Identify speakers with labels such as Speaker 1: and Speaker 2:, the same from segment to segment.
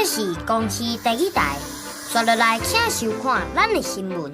Speaker 1: 這是公視第二台，刷落來請收看咱的新聞。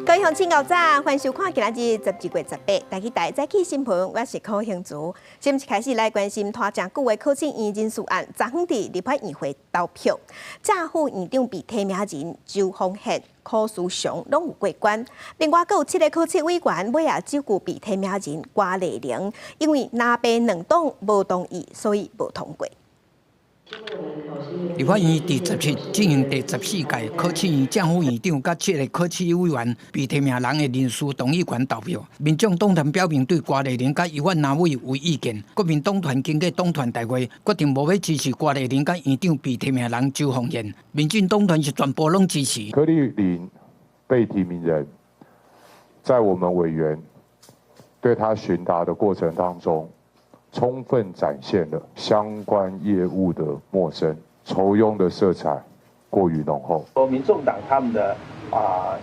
Speaker 2: 各位鄉親牛早，歡迎收看今仔日12月18台語台早起新聞，我是柯興竹。先一開始來關心拖誠久的考試院人事案，昨昏佇立法院會投票，正副院長被提名人周峰憲、柯書祥攏有過關。另外，閣有七个考試委員尾仔只顧被提名人郭麗玲，因為藍白兩黨無同意，所以無通過。
Speaker 3: 立法院佇17進行第14屆考試院正副院長佮七个考試委員被提名人的人事同意權投票。民眾黨團表明對郭麗玲佮游婉娜偉有意見，國民黨團經過黨團大會決定無欲支持郭麗玲佮院長被提名人周峰憲。民進黨團是全部攏支持。
Speaker 4: 柯麗玲被提名人，在我們委員對他詢答的過程當中，充分展現了相關業務的陌生、酬庸的色彩過於濃厚。
Speaker 5: 民眾黨他們的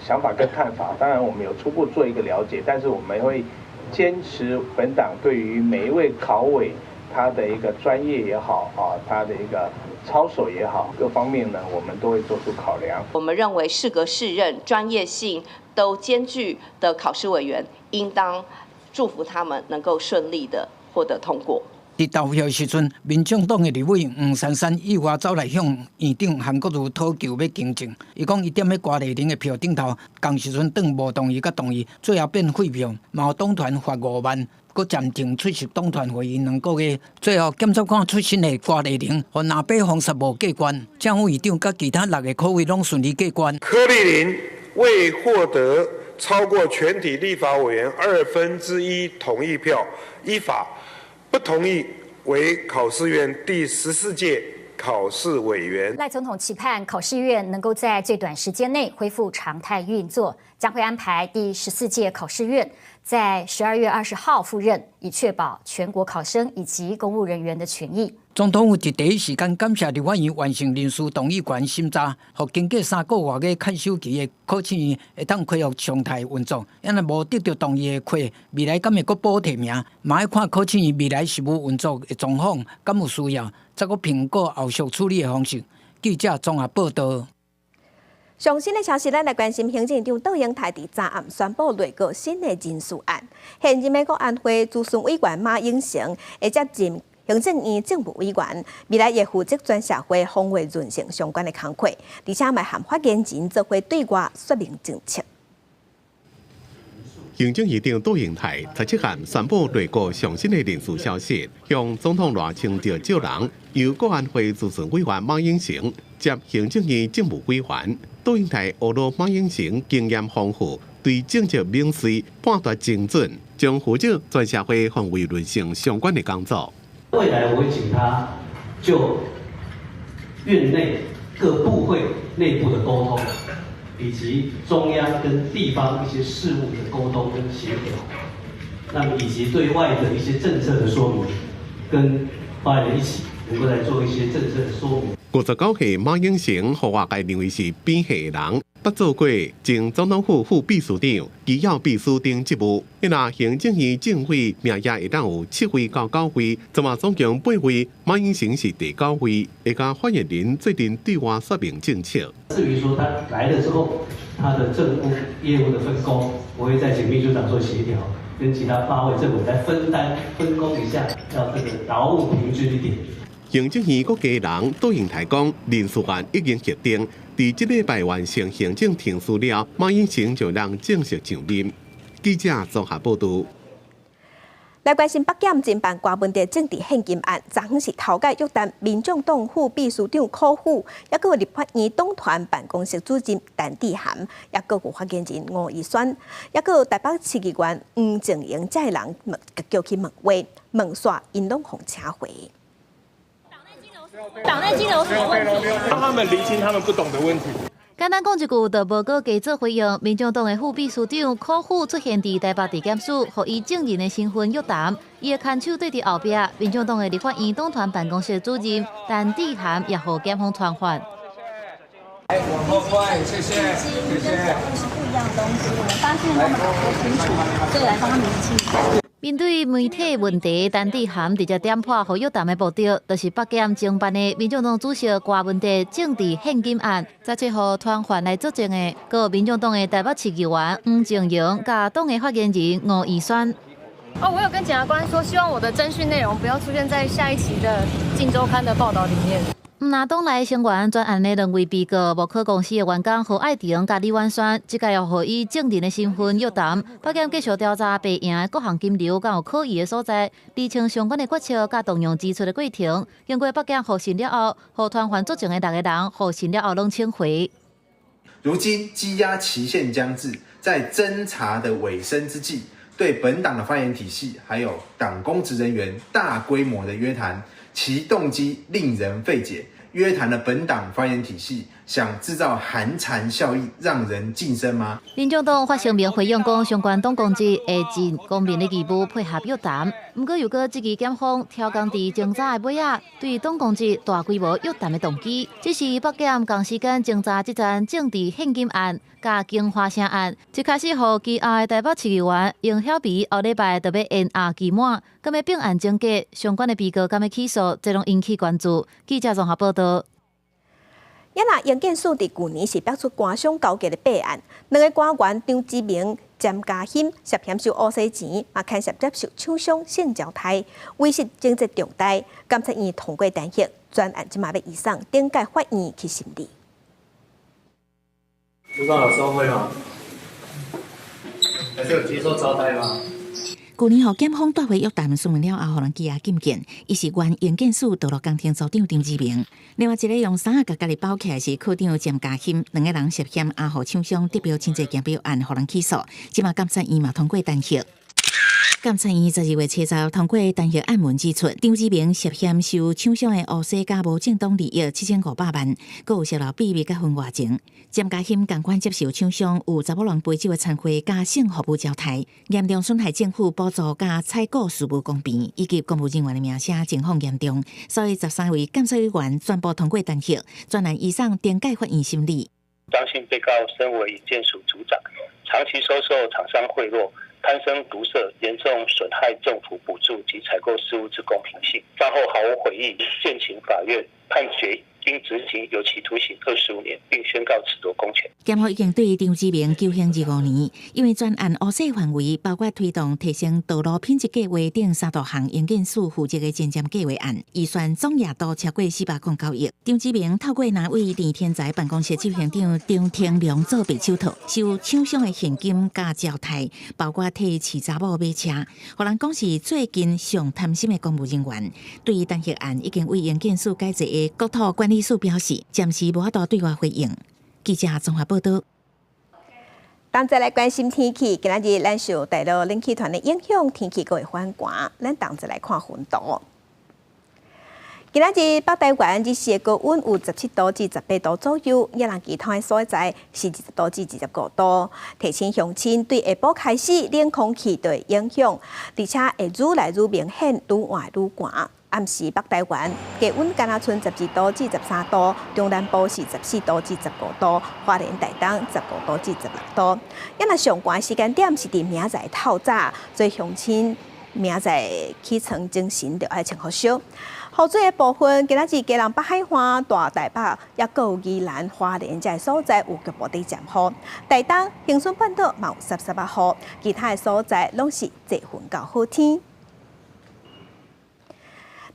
Speaker 5: 想法跟看法，當然我們有初步做一個了解，但是我們會堅持本黨對於每一位考委他的一個專業也好啊，他的一個操守也好，各方面呢，我們都會做出考量。
Speaker 6: 我們認為適格適任、專業性都兼具的考試委員，應當祝福他們能夠順利的獲得通過。
Speaker 3: 佇投票時陣，民眾黨的立委黃珊珊意外走來向院長韓國瑜討求欲更正。伊講伊踮咧郭麗玲的票頂頭，仝時陣轉無同意佮同意，最後變廢票，嘛予黨團罰5萬，閣暫停出席黨團會議2個月。最後檢察官出身的郭麗玲，予藍白封殺無過關，正副院長佮其他6个考委攏順利過關。
Speaker 7: 柯麗玲未獲得超過全體立法委員1/2同意票，依法不同意為考試院第14屆考試委員。
Speaker 8: 賴總統期盼考試院能夠在最短時間內恢復常態運作，將會安排第14屆考試院在12月20號赴任，以確保全國考生以及公務人員的權益。
Speaker 3: 總統府佇第一時間感謝立法院完成人事動議權審查，予經過3個月的看守期的考試院會當恢復常態運作。啊若無得著同意的話，未來敢會閣補提名？嘛愛看考試院未來實務運作的狀況，敢有需要，再閣評估後續處理的方式。記者綜合報導。
Speaker 2: 上新的消息，咱來關心行政院長杜英台佇昨暗宣布內閣新的人事案，現任的國安會諮詢委員馬英成會接任行政院政務委員，未來會負責全社會防衛韌性相關的工課，而且嘛和發言人做伙對外說明政策。
Speaker 9: 行政院長杜英台17號宣布內閣上新的人事消息，向總統賴清德借人，由國安會諮詢委員馬英成接行政院政務委員。杜英台學了馬英成經驗豐富，對政策明晰、判斷精準，將負責全社會防衛韌性相關的工作。
Speaker 10: 未來我會請他就院內各部會內部的溝通，以及中央跟地方一些事務的溝通跟協調，那麼以及對外的一些政策的說明，跟發言人一起能夠來做一些政策的說明。
Speaker 9: 59歲馬英成，予外界認為是變戲的人，捌做過前總統府副秘書長、機要秘書等職務。若行政院政委名額會當有7位到9位，這馬總共8位，馬英成是第9位，會佮發言人做陣對外說明政策。
Speaker 10: 至於說他來了之後，他的政務業務的分工，我會再請秘書長做協調，跟其他8位政委來分擔分工一下，要這個勞務平均一點。
Speaker 9: 行政院閣加人杜英台講，人事案已經決定，佇這禮拜完成行政程序了，馬英成就讓正式上任。記者綜合報導。
Speaker 2: 來關心北檢偵辦郭文的政治獻金案，昨昏是頭擺約談民眾黨副秘書長柯富，抑閣有立法院黨團辦公室主任陳志涵，抑閣有發言人吳怡萱，抑閣有台北市議員黃靜瑩，這个人叫去問話，問煞𪜶攏予請回。
Speaker 11: 黨內金流有什麼問題？
Speaker 12: 讓他們釐清他們不懂的問題。
Speaker 11: 簡單講一句，就無閣加做回應。民眾黨的副秘書長柯富出現佇台北地檢署，予以證人的身份約談。伊的牽手對佇後壁，民眾黨的立法院黨團辦公室主任陳智菡也予檢方傳喚。
Speaker 12: 往後退，謝謝，謝謝。
Speaker 13: 是不一樣的東西，我們發現他們搞不清楚，所以來幫他們釐清一下。
Speaker 11: 面對媒體問題，陳智菡直接點破予約談的目的，就是北檢偵辦的民眾黨主席柯文哲政治獻金案，17號傳喚來作證的，閣有民眾黨的台北市議員黃靜瑩，佮黨的發言人吳怡萱。
Speaker 14: 哦，我有跟檢察官說，希望我的偵訊內容不要出現在下一期的《鏡週刊》的報道裡面。
Speaker 11: 毋若黨內成員專案的兩位被告，木可公司的員工何愛婷佮李婉萱，這擺予以證人的身份約談，北檢繼續調查白營的各項金流，佮有可疑的所在，釐清相關的決策佮動用支出的過程。經過北檢複審了後，予傳喚作證的六个人複審了後攏請回。
Speaker 15: 如今羈押期限將至，在偵查的尾聲之際，對本黨的發言體系還有黨公職人員大規模的約談，其動機令人費解。約談了本黨發言體系，想製造寒蟬效應，讓人噤聲嗎？
Speaker 11: 民眾黨發聲明回應講，相關黨公職會盡公民的義務配合約談。毋過又閣質疑檢方刁工佇偵查的尾仔，對黨公職大規模約談的動機，只是北檢仝時間偵查這樁政治獻金案、佮京華城案，一開始予羈押的台北市議員楊曉美後禮拜就欲延押期滿，敢欲並案偵結相關的被告敢欲起訴，這攏引起關注。記者綜合報導。
Speaker 2: 也若營建署佇舊年是爆出官商勾結的弊案，兩个官員張志明、詹嘉欣涉嫌收烏西錢，嘛牽涉接受廠商性招待，違失情節重大，監察院通過彈劾，專案這馬欲移送頂界法院去審理。
Speaker 16: 組長有收賄嗎？還是有接受招待嗎？
Speaker 17: 舊年予檢方帶回約談詢問了後，予人羈押禁見。伊是原營建署道路工程組長張志明。另外一个用衫仔共家己包起來是科長詹嘉欣，兩个人涉嫌阿予廠商得標真濟競標案，予人起訴。這馬監察院嘛通過彈劾。監察院12月70通過彈劾案文指出，張志明涉嫌收廠商的烏西佮無正當利益7500萬，閣有泄露秘密佮婚外情。詹嘉欣仝款接受廠商有查某人陪酒的餐會佮性服務招待，嚴重損害政府補助佮採購事務公平，以及公務人員的名聲情況嚴重，所以13位監察委員全部通過彈劾，專案移送頂界法院審理。
Speaker 18: 張姓被告身為營建署組長，長期收受廠商賄賂，貪生毒舌，嚴重損害政府補助及採購事務之公平性。犯後毫無悔意，建請法院判決應執行有期徒刑25年，並宣告褫奪公權。
Speaker 17: 檢方已經對張志明求刑25年，因為專案烏西範圍包括推動提升道路品質計劃等三大項營建署負責的前瞻計劃案，預算總額度超過409億。張志明透過單位鄭天才辦公室執行長張天良做白手套，收廠商的現金佮招待，包括替飼查某買車，予人講是最近上貪心的公務人員。對於彈劾案，已經為營建署解職的國土管理署表示，暫時無法度對外回應。記者綜合報導。
Speaker 2: 同齊來關心天氣，今仔日咱受大陸冷氣團的影響，天氣閣會反寒。咱同齊來看雲圖。今仔日北台灣日時的高溫有17度至18度左右，予人其他的所在是20度至25度。提醒鄉親對下晡開始冷空氣的影響，而且會愈來愈明顯，愈來愈寒。暗時北台灣低溫敢若賰12度至13度，中南部是14度至15度，花蓮台東15度至16度。也若上寒時間點是佇明仔載透早，所以鄉親明仔載起床精神著愛穿予俗。雨水的部分，今仔日基隆北海岸、大台北，抑閣有宜蘭花蓮這个所在有局部佇漸雨。台東恆春半島嘛有濕濕仔雨，其他的所在攏是濟雲到好天。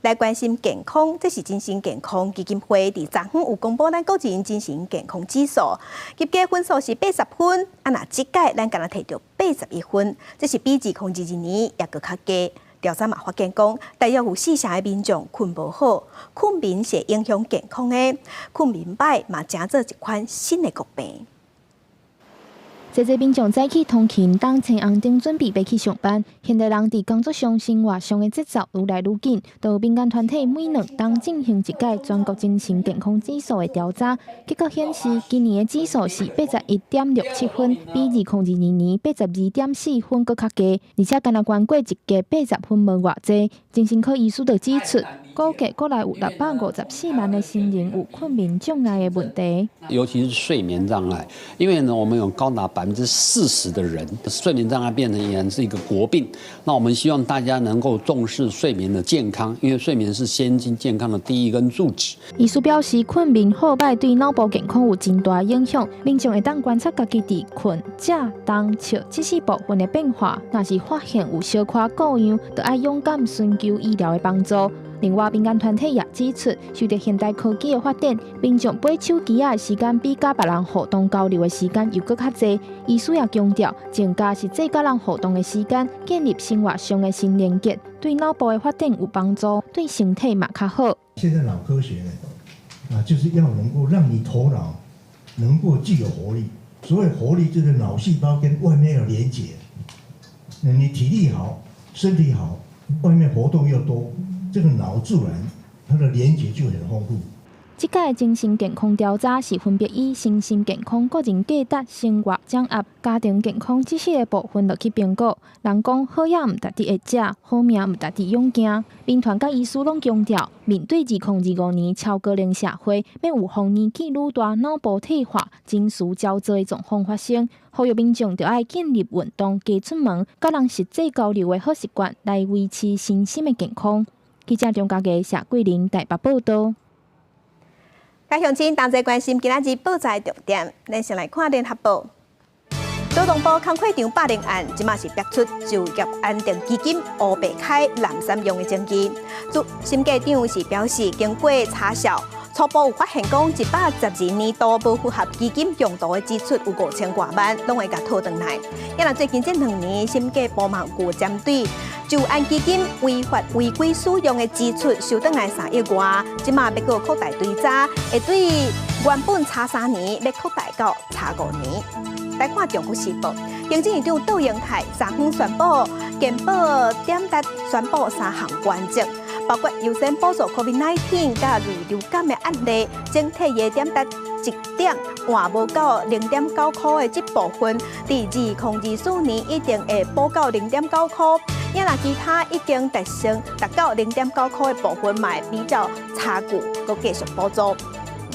Speaker 2: 來關心健康，這是精神健康基金會佇昨昏有公布咱國人精神健康指數，及格分數是80分，啊若這屆咱敢若提著81分，這是比2022年猶閣較低。調查嘛發現講，大約有四成的民眾睏無好，睏眠是影響健康的，睏眠䆀嘛成做一款新的國病。
Speaker 19: 濟濟民眾早起通勤，當青紅燈準備欲去上班。現代人佇工作上、生活上的節奏愈來愈緊，都有民間團體每2冬進行一屆全國精神健康指數的調查，結果顯示今年的指數是81.67分，比2022年82.4分閣較低，而且干焦懸過一格80分無偌濟。精神科醫師就指出，估計國內有654萬的成人有睏眠障礙的問題，
Speaker 20: 尤其是睡眠障礙，因為呢，我們有高達40%的人睡眠障礙變成已是一個國病。那我們希望大家能夠重視睡眠的健康，因為睡眠是身心健康的第一根柱子。
Speaker 19: 醫師表示，睏眠好䆀對腦部健康有真大影響，民眾會當觀察家己佇睏、食、動、笑這四部分的變化，若是發現有小可異樣，就愛勇敢尋求醫療的幫助。另外，民間團體也指出，隨著現代科技的發展，民眾背手機仔的時間比佮別人互動交流的時間又閣較濟。醫師也強調，增加實際佮人互動的時間，建立生活上的新連結，對腦部的發展有幫助，對身體嘛較好。
Speaker 21: 現在腦科學呢，啊，就是要能夠讓你頭腦能夠具有活力。所謂活力，就是腦細胞跟外面有連結。你體力好，身體好，外面活動又多。這個腦自然它的連結就很豐富。
Speaker 19: 這屆精神健康調查是分別以身心健康、個人價值、生活掌握、家庭健康這四個部分落去評估。人講好藥毋值得會食，好命毋值得勇行。民團佮醫師攏強調，面對2025年超高齡社會，欲預防年紀愈大、腦部退化、情緒焦躁的狀況發生，呼籲民眾著愛建立運動、加出門、佮人實際交流的好習慣，來維持身心的健康。記者張家傑、謝桂玲台北報道。
Speaker 2: 各鄉親同齊關心今仔日報紙重點，咱先來看聯合報。勞動部工課長霸凌案，這馬是逼出就業安定基金烏白開濫三用的證據。審計長是表示，經過查數，初步有發現講112年度無符合基金用途的支出有5000外萬，攏會共討轉來。啊，若最近這2年，審計部嘛有針對就安基金違法違規使用的支出收轉來3億外，這馬欲閣擴大追查，會對原本查3年，欲擴大到查5年。來看《中國時報》，行政院長杜英泰昨昏宣布，健保點值宣布三項原則，包括優先補助 COVID-19 佮類流感的案例，整體的點值一點換無到0.9箍的這部分，佇2024年一定會補到0.9箍。若其他已經達成達到0.9箍的部分，嘛會比照差距，閣繼續補助。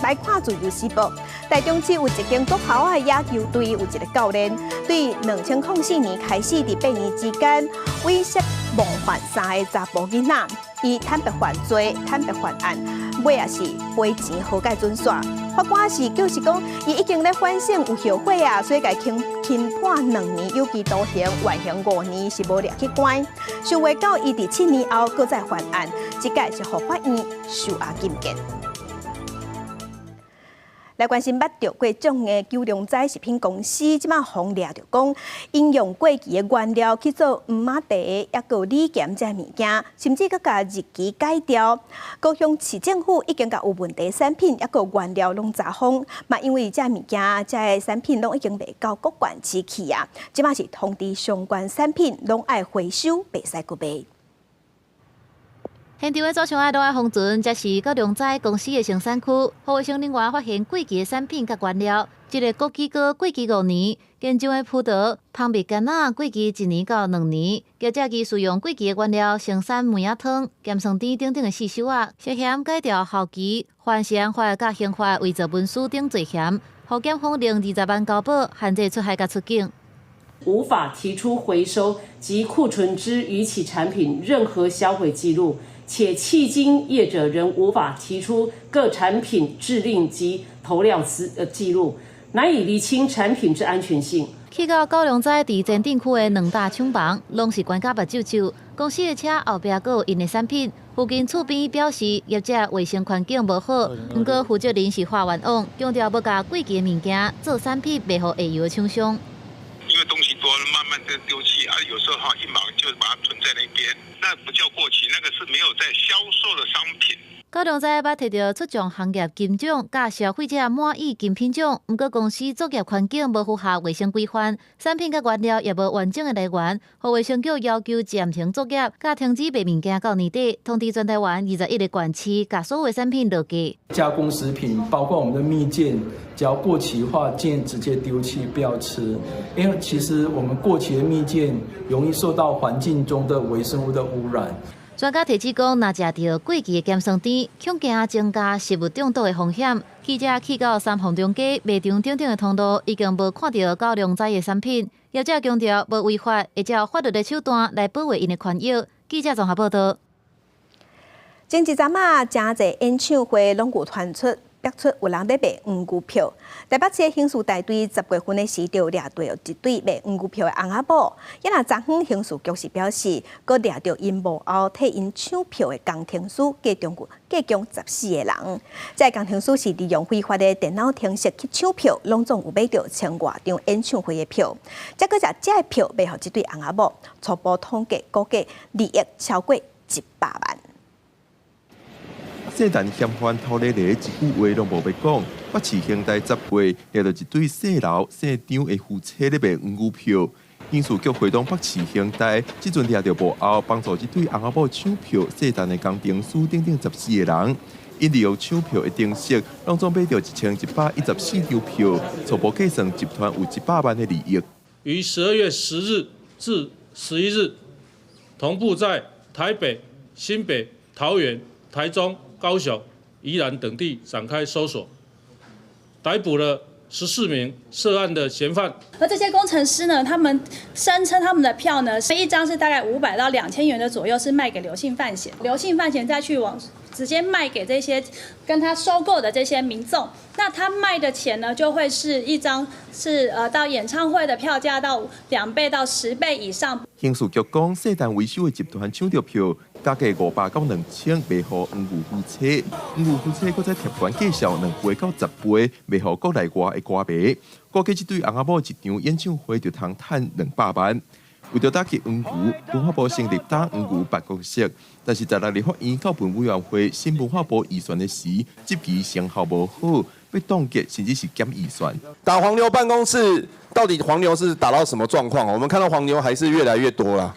Speaker 2: 來看《自由時報》，台中市有一間國校的野球隊有一個教練，對2004年開始，佇8年之間猥褻冒犯三个查埔囡仔，伊坦白犯罪、坦白犯案，尾仔是賠錢和解準煞。法官是就是講，伊已經咧反省有後悔啊，所以共輕輕判2年有期徒刑，緩刑5年是無掠去關。想袂到伊佇7年後閣再犯案，這擺是予法院收押禁見。來關心捌著過獎的九龍仔食品公司，這馬予掠著講，𪜶用過期的原料去做黃仔茶，抑閣米鹹這物件，甚至閣共日期改掉。高雄市政府已經共有問題產品，抑閣原料攏查封，嘛因為這物件、這个產品攏已經賣到各縣市去啊，這馬是通知相關產品攏愛回收，袂使閣賣。
Speaker 11: 現場的左上愛落來封存，這是九龍仔公司的生產區，予衛生人員發現過期的產品佮原料。這个枸杞膏過期5年，根種的葡萄、蜂蜜柑仔過期1年到2年，業者其使用過期的原料生產梅仔湯、鹹酸甜等等的四手仔，涉嫌改掉效期、犯食安法佮刑法偽造文書等罪嫌，予檢方令20萬交保，限制出海佮出境。
Speaker 22: 無法提出回收及庫存之逾期產品任何銷毀記錄，且迄今業者仍無法提出各產品制令及投料資記錄，難以釐清產品之安全性。
Speaker 11: 去到九龍仔佇前鎮區的兩大廠房，攏是關甲目睭睭。公司的車後壁閣有𪜶的產品。附近厝邊表示業者衛生環境無好，毋過負責人是發冤枉，強調無共過期的物件做產品賣予下游的廠商。
Speaker 23: 因為東西多，慢慢的丟棄啊，有時候哈一忙就把它囤在那邊，那不叫過期，那個是沒有在銷售的商品。
Speaker 11: 高良哉捌提著出獎行業金獎，佮消費者滿意金品獎。毋過公司作業環境無符合衛生規範，產品佮原料也無完整的來源，予衛生局要求暫停作業，佮停止賣物件到年底。通知全台灣21個縣市，共所有產品落架。
Speaker 1: 加工食品，包括我們的蜜餞，只要過期的話，建議直接丟棄，不要吃。因為其實我們過期的蜜餞容易受到環境中的微生物的污染。
Speaker 11: 專家提醒講，若食著過期的鹹酸甜，恐驚增加食物中毒的風險。記者去到三鳳中街賣場等等的通路，已經無看著高良仔的產品。業者強調無違法，會照法律的手段來保衛𪜶的權益。記者綜合報道。
Speaker 2: 前一陣仔，誠濟演唱會攏有傳出。逼出有人咧賣黃牛票，台北市的刑事大隊10月份的時就掠著一對賣黃牛票的翁仔某。也若昨昏刑事局是表示，閣掠著𪜶幕後替𪜶搶票的工程師，計共14個人。這个工程師是利用非法的電腦程式去搶票，攏總有買著千外張演唱會的票。這閣將這个票賣予這對翁仔某，初步統計估計利益超過100萬。
Speaker 4: 世陳嫌犯偷咧咧，一句話攏無欲講。北市刑大10月掠著一對姓劉姓張的夫妻咧賣黃牛票。刑事局會同北市刑大，這陣掠著幕後幫助這對翁仔某搶票，世陳的工程師等等14個人，𪜶利用搶票的程式，攏總買著1114張票，初步計算集團有100萬的利益。
Speaker 5: 於12月10日至11日，同步在台北、新北、桃園、台中、高雄、宜蘭等地展開搜索，逮捕了14名涉案的嫌犯。
Speaker 13: 而這些工程師呢，他們聲稱他們的票呢，是一張是大概500到2000元的左右，是賣給劉姓范閒。劉姓范閒再去往直接賣給這些跟他收購的這些民眾，那他賣的錢呢，就會是一張是到演唱會的票價到2倍到10倍以上。
Speaker 4: 刑事局講，世陳為首的集團搶著票，加價500到2000賣予黃牛夫妻，黃牛夫妻閣再貼懸介紹2倍到10倍賣予國內外的歌迷。估計這對翁仔某一場演唱會就通趁200萬。為著打擊黃牛，文化部成立打黃牛辦公室，但是16立法院教文委員會審文化部預算的時，質疑成效無好，欲凍結甚至是減預算。
Speaker 24: 打黃牛辦公室到底黃牛是打到什麼狀況？我們看到黃牛還是越來越多啦，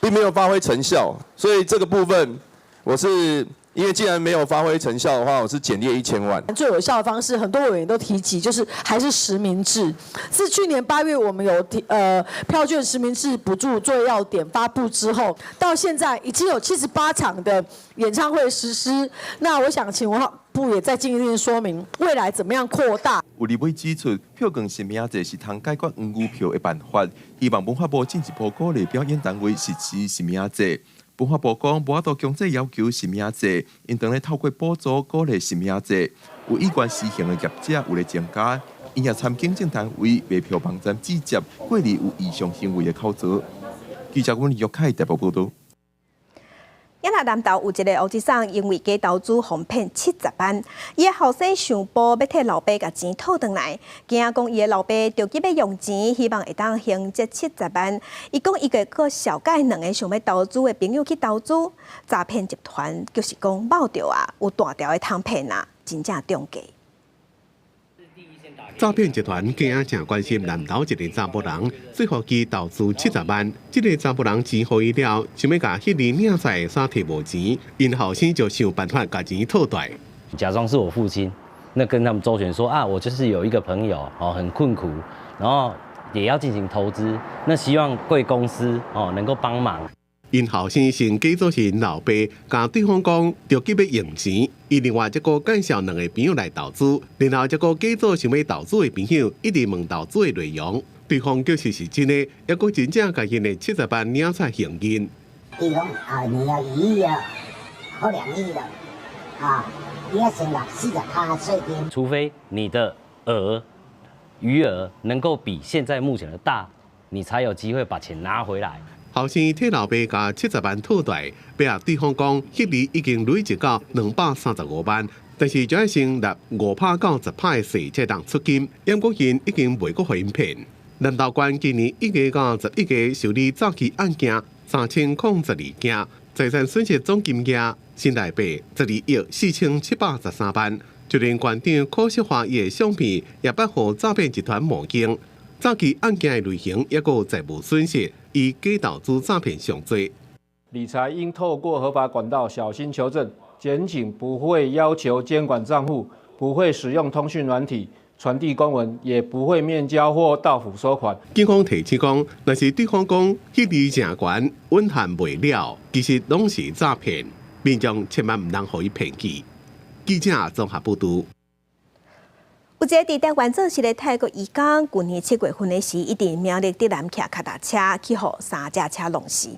Speaker 24: 並沒有發揮成效，所以這個部分我是因為既然沒有發揮成效的話，我是減列1000萬。
Speaker 25: 最有效的方式，很多委員都提及，就是還是實名制。自去年8月我們有提票券實名制補助作業要點發布之後，到現在已經有78場的演唱會實施。那我想請文化部也再進一步說明，未來怎麼樣擴大。
Speaker 4: 有立委指出，票券實名制是通解決黃牛票的辦法，希望文化部進一步鼓勵表演單位實施實名制。文化部講，無法度強制要求實名制，應當咧透過補助鼓勵實名制。有意願施行的業者有咧增加，𪜶也參警政單位賣票網站指責過濾有異常行為的口座。記者阮玉凱台北報導。
Speaker 2: 也若南投有一个烏吉桑，因為假投資予騙70萬，伊的後生上報欲替老爸共錢討轉來，驚講伊的老爸著急欲用錢，希望會當還這七十萬。伊講伊會閣紹介兩个想欲投資的朋友去投資，詐騙集團就是講冒著啊，有大條的通騙啊，真正中計。
Speaker 9: 詐騙集團今仔正關心南投一个查埔人，說服伊投資七十萬。這个查埔人錢予伊了，想欲共彼个領債的衫提無錢，𪜶後生就想辦法共錢討轉。
Speaker 26: 假裝是我父親，那跟他們周旋說啊，我就是有一個朋友哦，很困苦，然後也要進行投資，那希望貴公司哦能夠幫忙。
Speaker 9: 𪜶後生先假做是𪜶老爸，共對方講著急欲用錢，伊另外一個介紹兩个朋友來投資，然後這個假做想欲投資的朋友一直問投資的內容，對方就是是真的，猶閣真正共𪜶的七十萬領出現金。
Speaker 27: 伊講啊，你要1億啊，或2億了，啊，你要先納40%稅金。
Speaker 26: 除非你的額餘額能夠比現在目前的大，你才有機會把錢拿回來。
Speaker 9: 後生替老爸共70萬討轉，尾仔對方講，彼年已經累積到235萬，但是就愛先納5%到10%的稅才當出金。毋過𪜶已經袂閣予𪜶騙。南投縣今年1月到11月受理詐欺案件3012件，財產損失總金額新台幣12億4773萬。就連縣長柯淑華伊的相片也捌予詐騙集團冒用。早期案件的類型抑閣有財務損失，以假投資詐騙上濟。
Speaker 3: 理財應透過合法管道，小心求證。檢警不會要求監管賬戶，不會使用通訊軟體傳遞公文，也不會面交或到府收款。
Speaker 9: 警方提醒講，若是對方講彼利誠懸，穩還袂了，其實攏是詐騙，民眾千萬毋通予伊騙去。記者綜合報導。
Speaker 2: 有一个佇台灣做事的泰國移工，舊年7月份的時，伊佇苗栗竹南騎跤踏車去予三隻車撞死。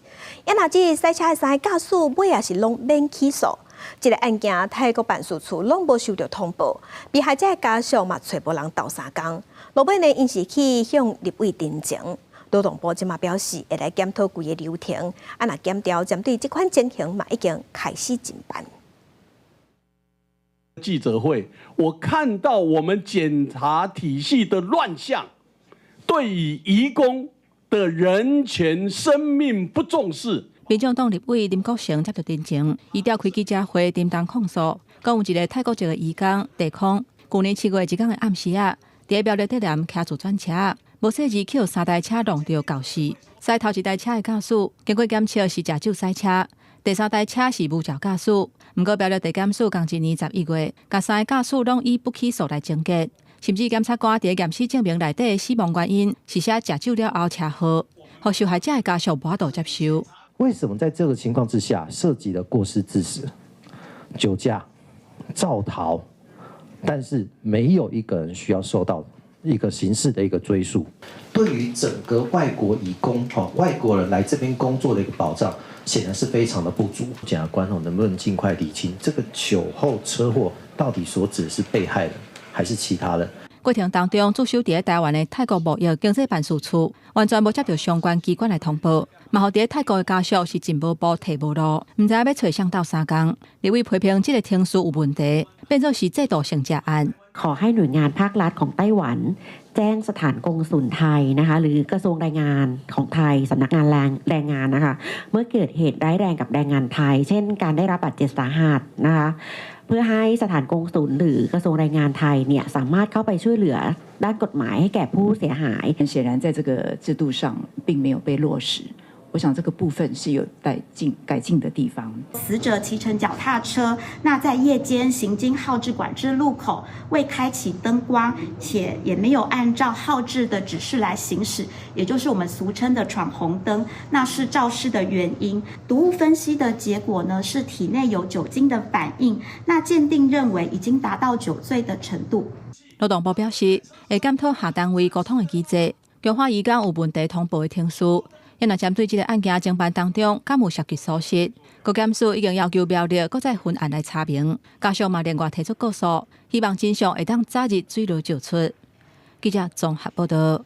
Speaker 2: 啊若這駛車的三个駕駛尾仔是攏免起訴。這个案件泰國辦事處攏無收著通報，被害者的家屬嘛揣無人鬥相共。落尾呢，𪜶是去向立委陳情。勞動部這馬表示會來檢討規个流程，啊若檢調針對這款情形嘛已經開始偵辦。
Speaker 6: 記者會，我看到我們檢察體系的亂象，對於移工的人權、生命不重視。
Speaker 7: 民眾黨立委林國成接著陳情，伊召開記者會，沉重控訴，講有一个泰國籍的移工地空，舊年7月一工的暗時仔，佇苗栗竹南騎自轉車，無細膩去予三台車撞著絞死。駛頭一台車的駕駛經過檢測是食酒駛車，第三台車是無照駕駛。毋過苗栗地檢署仝一年11月，共三个駕駛攏以不起訴來終結，甚至檢察官佇驗屍證明內底的死亡原因是寫食酒了後車禍，予受害者的家屬無法度接受。
Speaker 8: 為什麼在這個情況之下，涉及了過失致死、酒駕、肇逃，但是沒有一個人需要受到一個刑事的一個追訴？對於整個外國移工、外國人來這邊工作的一個保障，顯然是非常的不足。檢察官能不能盡快理清這個酒後車禍到底所指是被害人還是其他人？
Speaker 7: 過程當中，駐守佇台灣的泰國貿易經濟辦事處完全無接著相關機關來通報，嘛予佇泰國的家屬是進無步退無路，毋知影欲揣誰鬥相共。立委批評這个程序有問題，變做是制度性詐案。
Speaker 10: ขอให้หน่วยงานภาครัฐของไต้หวัน แจ้งสถานกงสุลไทยนะคะหรือกระทรวงแรงงานของไทยสำนักงานแรงแรงงานนะคะเมื่อเกิดเหตุร้ายแรงกับแรงงานไทย เช่นการได้รับบาดเจ็บสาหัสนะคะเพื่อให้สถานกงสุลหรือกระทรวงแรงงานไทยเนี่ยสามารถเข้าไปช่วยเหลือด้านกฎหมายให้แก่ผู้เสียหาย
Speaker 12: 很顯然在這個制度上並沒有被落實。我想這個部分是有待進改進的地方。
Speaker 14: 死者騎乘腳踏車，那在夜間行經號誌管制路口，未開啟燈光，且也沒有按照號誌的指示來行駛，也就是我們俗稱的闖紅燈，那是肇事的原因。毒物分析的結果呢，是體內有酒精的反應，那鑑定認為已經達到酒醉的程度。
Speaker 7: 勞動部表示，會檢討跨單位溝通的機制，強化移工有問題通報的程序。若針對這个案件偵辦當中，敢有涉及疏失？國檢署已經要求苗栗閣再分案來查明，家屬嘛另外提出告訴，希望真相會當早日水落石出。記者綜合報導。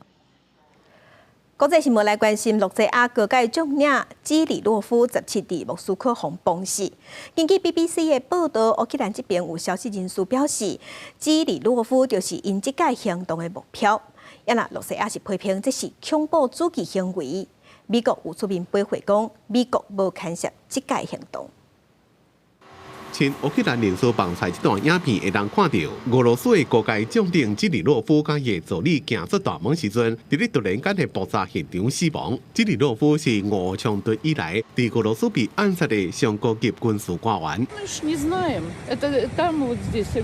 Speaker 2: 國際新聞來關心，羅西亞高階將領基里洛夫17佇莫斯科予綁死。根據 BBC 的報導，烏克蘭這邊有消息人士表示，基里洛夫就是𪜶這擺行動的目標。啊若羅西亞是批評這是恐怖主義行為。美國有出面回應講，美國無牽涉這擺行動。
Speaker 9: 親烏克蘭人士放出這段影片，會當看著俄羅斯的高階將領基里洛夫佮伊助理行出大門時陣，佇咧突然間的爆炸現場死亡。基里洛夫是俄烏衝突以來，佇俄羅斯被暗殺的上高級軍事官員。
Speaker 28: Мы ж не знаем, это там вот здесь,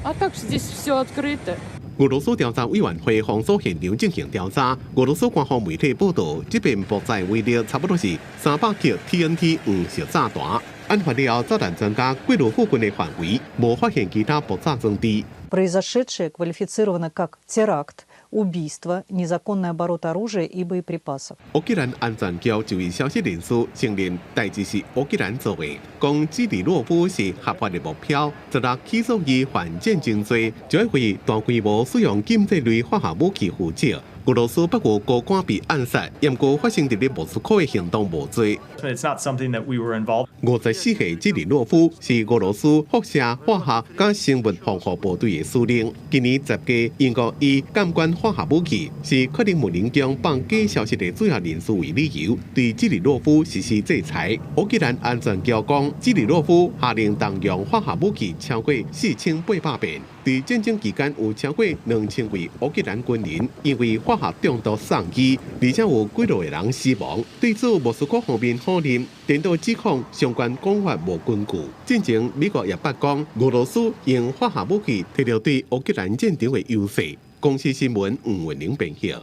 Speaker 28: а так здесь все открыто.
Speaker 9: 俄羅斯調查委員會封鎖現場進行調查。俄羅斯官方媒體報道，這遍爆炸威力差不多是300克 TNT 黃色炸彈。案發了後，炸彈專家過濾附近的範圍，無發現其他爆炸裝置。
Speaker 29: Произошедшее квалифицировано как теракт, убийство, незаконный оборот оружия и боеприпасов。
Speaker 9: 烏克蘭安全局一位消息人士承認，代誌是烏克蘭做的，講基里洛夫是合法的目標，十六起訴伊犯戰爭罪，就會為大規模使用禁制類化學武器負責。俄羅斯北約高官被暗殺，毋過發生佇咧莫斯科的行動無罪。
Speaker 15: It's not something that we were involved.
Speaker 9: 54歲基里洛夫是俄羅斯輻射化學佮生物防護部隊的司令。今年10月，英國以監管化學武器是克里姆林宮放假消息的主要人士為理由，對基里洛夫實施制裁。烏克蘭安全局講，基里洛夫下令動用化學武器超過4800遍。佇戰爭期間有超過2000位烏克蘭軍人因為化學中毒送醫，而且有幾落個人死亡。對此，莫斯科方面否認，顛倒指控相關講法無根據。進前美國也捌講，俄羅斯用化學武器提著對烏克蘭戰場的優勢。公視新聞吳文玲編譯。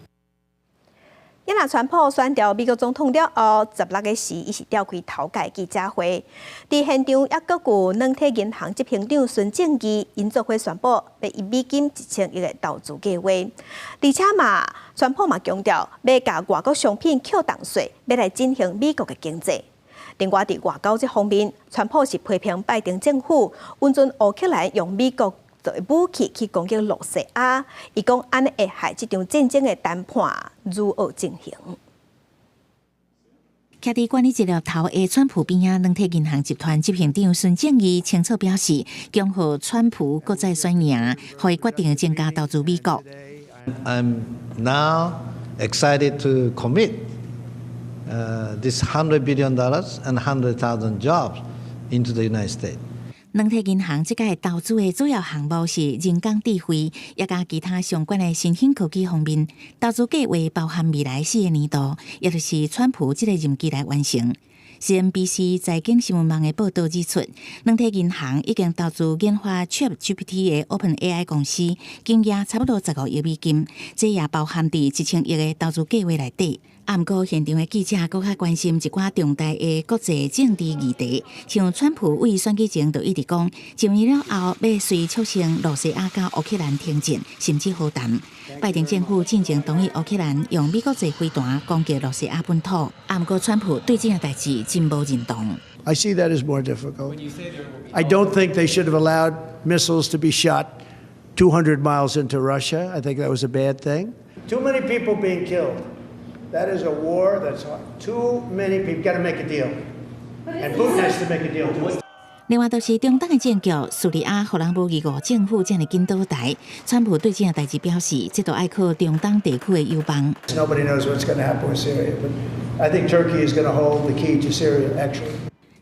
Speaker 2: 伊若川普選著美國總統了後，16個時，伊是召開頭屆記者會。佇現場猶閣有軟體銀行執行長孫正義，𪜶做伙宣布欲以美金1000億的投資計劃。而且嘛，川普嘛強調欲共外國商品扣重稅，欲來振興美國的經濟。另外，佇外交這方面，川普是批評拜登政府允准烏克蘭用美國作為武器去攻擊露西亞，伊講按呢會害這場戰爭的談判如何進行。
Speaker 16: 徛佇管理一粒頭的川普邊仔，軟體銀行集團執行長孫正義清楚表示，恭賀川普閣再選贏，予伊決定增加投資美國。
Speaker 17: I'm now excited to commit this $100 billion and 100,000 jobs into the United States.
Speaker 16: 軟體銀行這屆投資的主要項目是人工智慧，也佮其他相關的新興科技方面。投資計劃包含未來4個年度，也就是川普這個任期來完成。CNBC 財經新聞網的報導指出，軟體銀行已經投資研發 ChatGPT 的 OpenAI 公司，金額差不多15億美金，這也包含佇1000億的投資計劃內底。啊，毋過現場的記者閣較關心一寡重大的國際政治議題，像川普為選舉前就一直講，上任了後欲隨促成露西亞佮烏克蘭停戰，甚至和談。拜登政府進前同意烏克蘭用美國製飛彈攻擊露西亞本土，啊，毋過川普對這件代誌真無認同。
Speaker 18: I see that as more difficult. I don't think they should have allowed missiles to be shot 200 miles into Russia. I think that was a bad thing. Too many people being killed. That is a war that's too many people. Got to make a deal. And Putin has to make a deal too.
Speaker 16: 另外，就是中東的戰局，敘利亞予人無疑政府遮爾緊倒台。川普對這件代誌表示，這都愛靠中東地區的友邦。
Speaker 18: Nobody knows what's going to happen with Syria, but I think Turkey is going to hold the key to Syria, actually.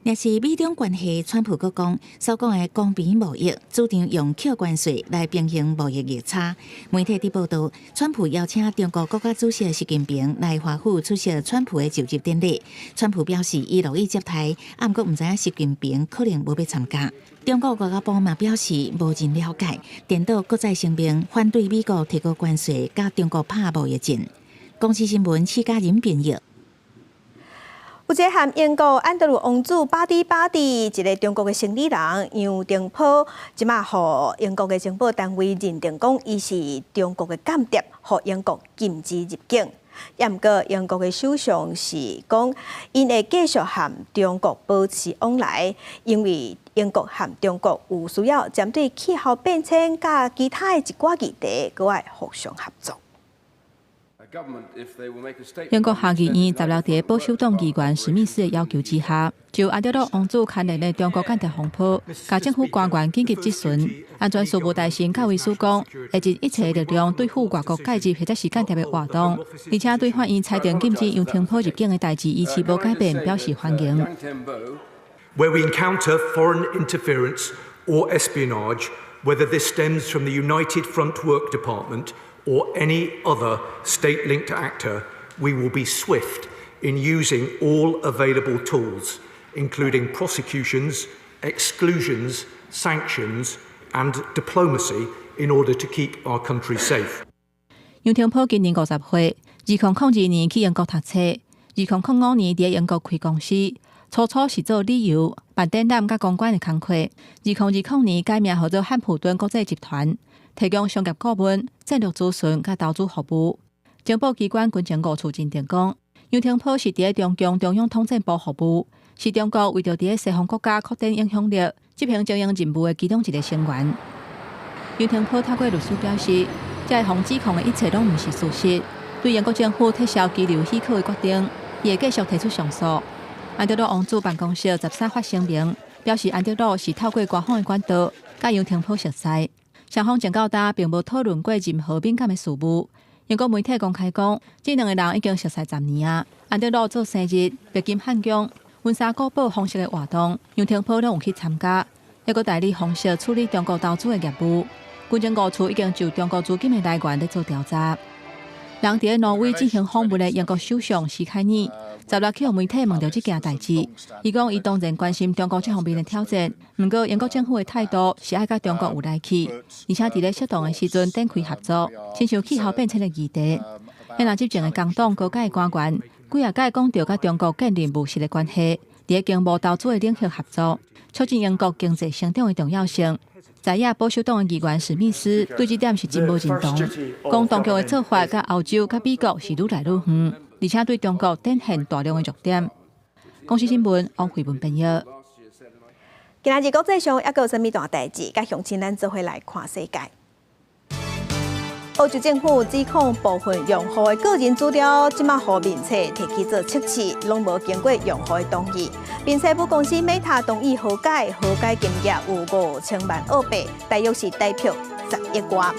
Speaker 16: 若是美中關係，川普閣講所講的公平貿易，主張用扣關稅來平衡貿易逆差。媒體佇報導，川普邀請中國國家主席習近平來華府出席川普的就職典禮。川普表示，伊樂意接待，啊，毋過毋知影習近平可能無欲參加。中國外交部嘛表示無真了解，顛倒閣再聲明反對美國提高關稅，佮中國拍貿易戰。公視新聞施嘉仁編譯。
Speaker 2: 有一个和英國安德魯王子巴蒂巴蒂，一个中國的生理人楊澄波，這馬予英國的情報單位認定講，伊是中國的間諜，予英國禁止入境。也毋過英國的首相是講，𪜶會繼續和中國保持往來，因為英國和中國有需要針對氣候變遷佮其他的一寡議題，閣愛互相合作。
Speaker 7: 英國下議院16佇保守黨議員史密斯的要求之下，就安德魯王子牽連的中國間諜風波，共政府官員緊急質詢。安全事務大臣卡維斯講，會盡一切力量對付外國介入或者是間諜的活動，而且對法院裁定禁止楊澄波入境的代誌，維持無改變，表示歡迎。
Speaker 19: Where we encounter foreign interference or espionage, whether this stems from the United Front Work Department or any other state-linked actor, we will be swift in using all available tools, including prosecutions, exclusions, sanctions, and diplomacy in order to keep our country safe.
Speaker 7: 楊澄波今年50歲，2002年去英國讀冊，2005年佇英國開公司，初初是做旅遊、辦展覽佮公關的工課。2020年改名號做漢普頓國際集團，提供商業顧問、戰略諮詢佮投資服務。情報機關軍情五處認定講，楊澄波是佇咧中共中央統戰部服務，是中國為著佇咧西方國家擴展影響力、執行精英任務的其中一個成員。楊澄波透過律師表示，這項指控的一切攏毋是事實。對英國政府撤銷居留許可的決定，伊會繼續提出上訴。安德魯王子辦公室13發聲明，表示安德魯是透過官方的管道，佮楊澄甫熟似，雙方前到今並無討論過任何敏感的事務。英國媒體公開講，這兩個人已經熟似10年啊。安德魯做生日，白金漢宮溫莎古堡皇室的活動，楊澄甫攏有去參加，抑閣代理皇室處理中國投資的業務。軍情五處已經就中國資金的來源咧做調查。人佇咧挪威進行訪問的英國首相施凱爾，16去予媒體問著這件代誌，伊講伊當然關心中國這方面的挑戰，毋過英國政府的態度是愛佮中國有來去，而且佇咧適當的時陣展開合作，親像氣候變遷的議題。遐若執政的工黨高階官員，幾仔擺講著佮中國建立務實的關係，佇咧經貿投資的領域合作，促進英國經濟成長的重要性。在野保守黨的議員史密斯對這點是真無認同，講當局的做法佮歐洲、佮美國是愈來愈遠，而且對中國展現大量的弱點。公視新聞王慧文編譯。
Speaker 2: 今仔日國際上猶閣有啥物大代誌？佮鄉親咱做伙來看世界。澳洲政府指控部分用戶的個人資料，這馬予面冊提去做測試，攏無經過用戶的同意。面冊母公司 Meta 同意和解，和解金額有5000萬澳幣，大約是台幣10億外。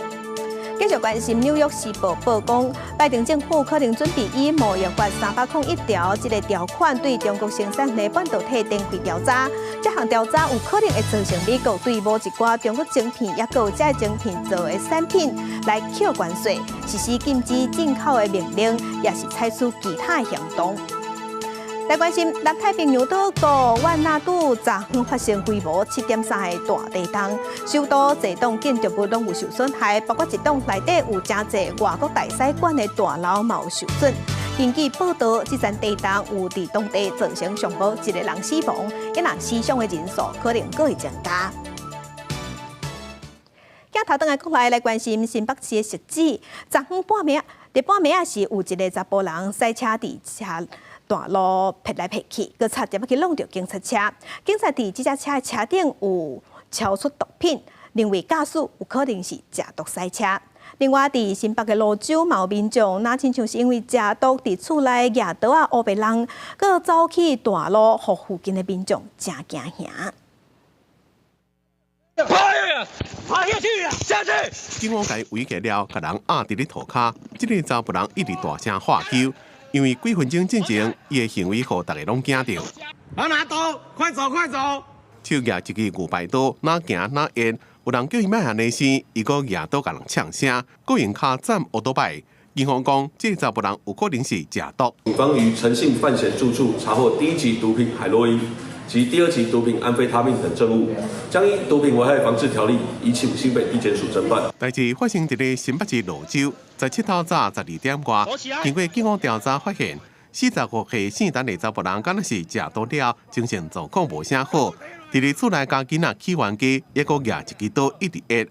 Speaker 2: 繼續關心《紐約時報》報講，拜登政府可能準備以貿易法301條這个條款對中國生產的半導體展開調查。這項調查有可能會造成美國對某一寡中國晶片，抑閣有這晶片做的產品來扣關稅，實施禁止進口的命令，抑是採取其他的行動。來關心南太平洋島國萬那杜昨昏發生規模7.3的大地動，首都濟棟建築物攏有受損害，包括一棟內底有誠濟外國大使館的大樓嘛有受損。根據報道，這陣地動有佇當地造成上無一個人死亡，抑若死傷的人數可能閣會增加。鏡頭轉來國內來關心新北市的汐止，昨昏半暝，佇半暝仔時有一個查埔人駛車佇車大路撇來撇去，閣差點仔去挵著警察車。警察佇這隻車的車頂有搜出毒品，認為駕駛有可能是食毒駛車。另外，佇新北的蘆洲，嘛有民眾，若親像是因為食毒，佇厝內舉刀仔烏白挵，閣走去大路，予附近的民眾誠驚嚇。
Speaker 1: 趴下，趴下去啊！下去。
Speaker 9: 警方共圍起了，共人壓佇咧塗跤，這个查埔人一直大聲喝救，因為幾分鐘進前，伊的行為予大家攏驚著。
Speaker 1: 我拿刀，快走快走！
Speaker 9: 手舉一支牛排刀，若行若現，有人叫伊莫按呢生，伊閣舉刀共人嗆聲，閣用跤斬烏多擺。警方講，這個查埔人有可能是食毒。
Speaker 5: 警方於陳姓范閒住處查獲第一級毒品海洛因及第二級毒品安非他命等證物，將依毒品危害防制條例移請新北地檢署偵辦。
Speaker 9: 代誌發生佇咧新北市蘆洲，17號早12點外，經過警方調查發現，45歲姓陳的查埔人，敢若是食毒了，精神狀況無啥好，佇咧厝內共囡仔起冤家，抑閣舉一支刀一直壓。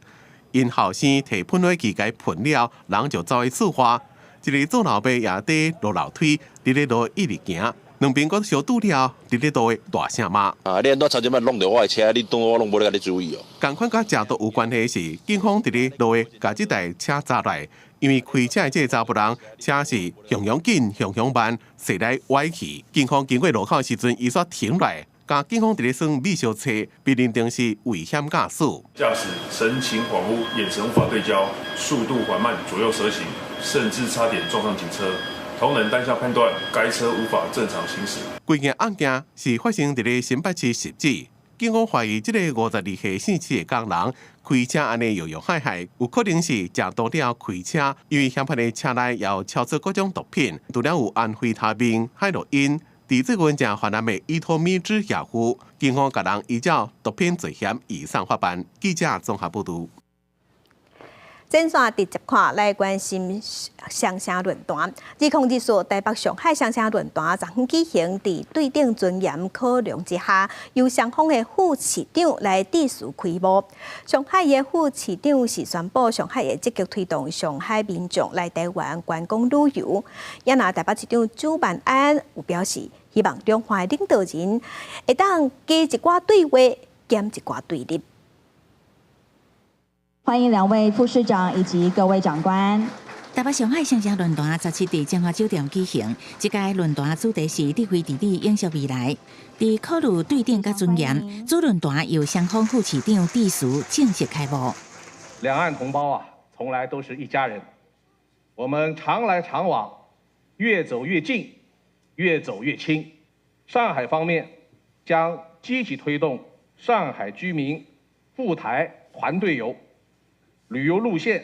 Speaker 9: 𪜶後生提噴火器共伊噴了，人就走去厝外。一个做老爸也佇落樓梯，佇咧路一直行，兩邊閣相拄了，佇咧路大聲罵。
Speaker 11: 啊！你按怎差點仔挵著我的車，你當我攏無咧共你注意哦。
Speaker 9: 仝款佮食毒有關係是，警方佇咧路共這台車查來，因為開車的這个查埔人，車是雄雄緊、雄雄慢，駛來歪去。警方經過路口的時陣，伊煞停落來，共警方佇咧耍秘小車，被認定是危險駕駛。
Speaker 13: 駕駛神情恍惚，眼神無法對焦，速度緩慢，左右蛇行，甚至差點撞上警車。同仁當下判斷，該車無法正常行駛。
Speaker 9: 規件案件是發生佇咧新北市汐止，警方懷疑這个52歲姓施的工人開車按呢搖搖晃晃，有可能是食毒了開車，因為嫌犯的車內也有搜出各種毒品，除了有安非他命、海洛因，佇最近誠泛濫的依托咪酯藥物，警方共人依照毒品罪嫌移送法辦。記者綜合報導。
Speaker 2: 轉線直接看來關心雙城論壇，2024台北上海雙城論壇昨昏舉行，佇對等尊嚴考量之下，由雙方的副市長來致辭開幕。上海的副市長是宣布，上海會積極推動上海民眾來台灣觀光旅遊。也若台北市長蔣萬安有表示，希望兩岸的領導人會當加一寡對話，減一寡對立。
Speaker 20: 歡迎兩位副市長以及各位長官。
Speaker 16: 台北上海雙城論壇17佇晶華酒店舉行，這屆論壇主題是智慧治理永續未來。佇考慮對等佮尊嚴，主論壇由雙方副市長致辭正式開幕。
Speaker 4: 兩岸同胞啊，從來都是一家人，我們常來常往，越走越近，越走越親。上海方面將積極推動上海居民赴台團隊遊，旅遊路線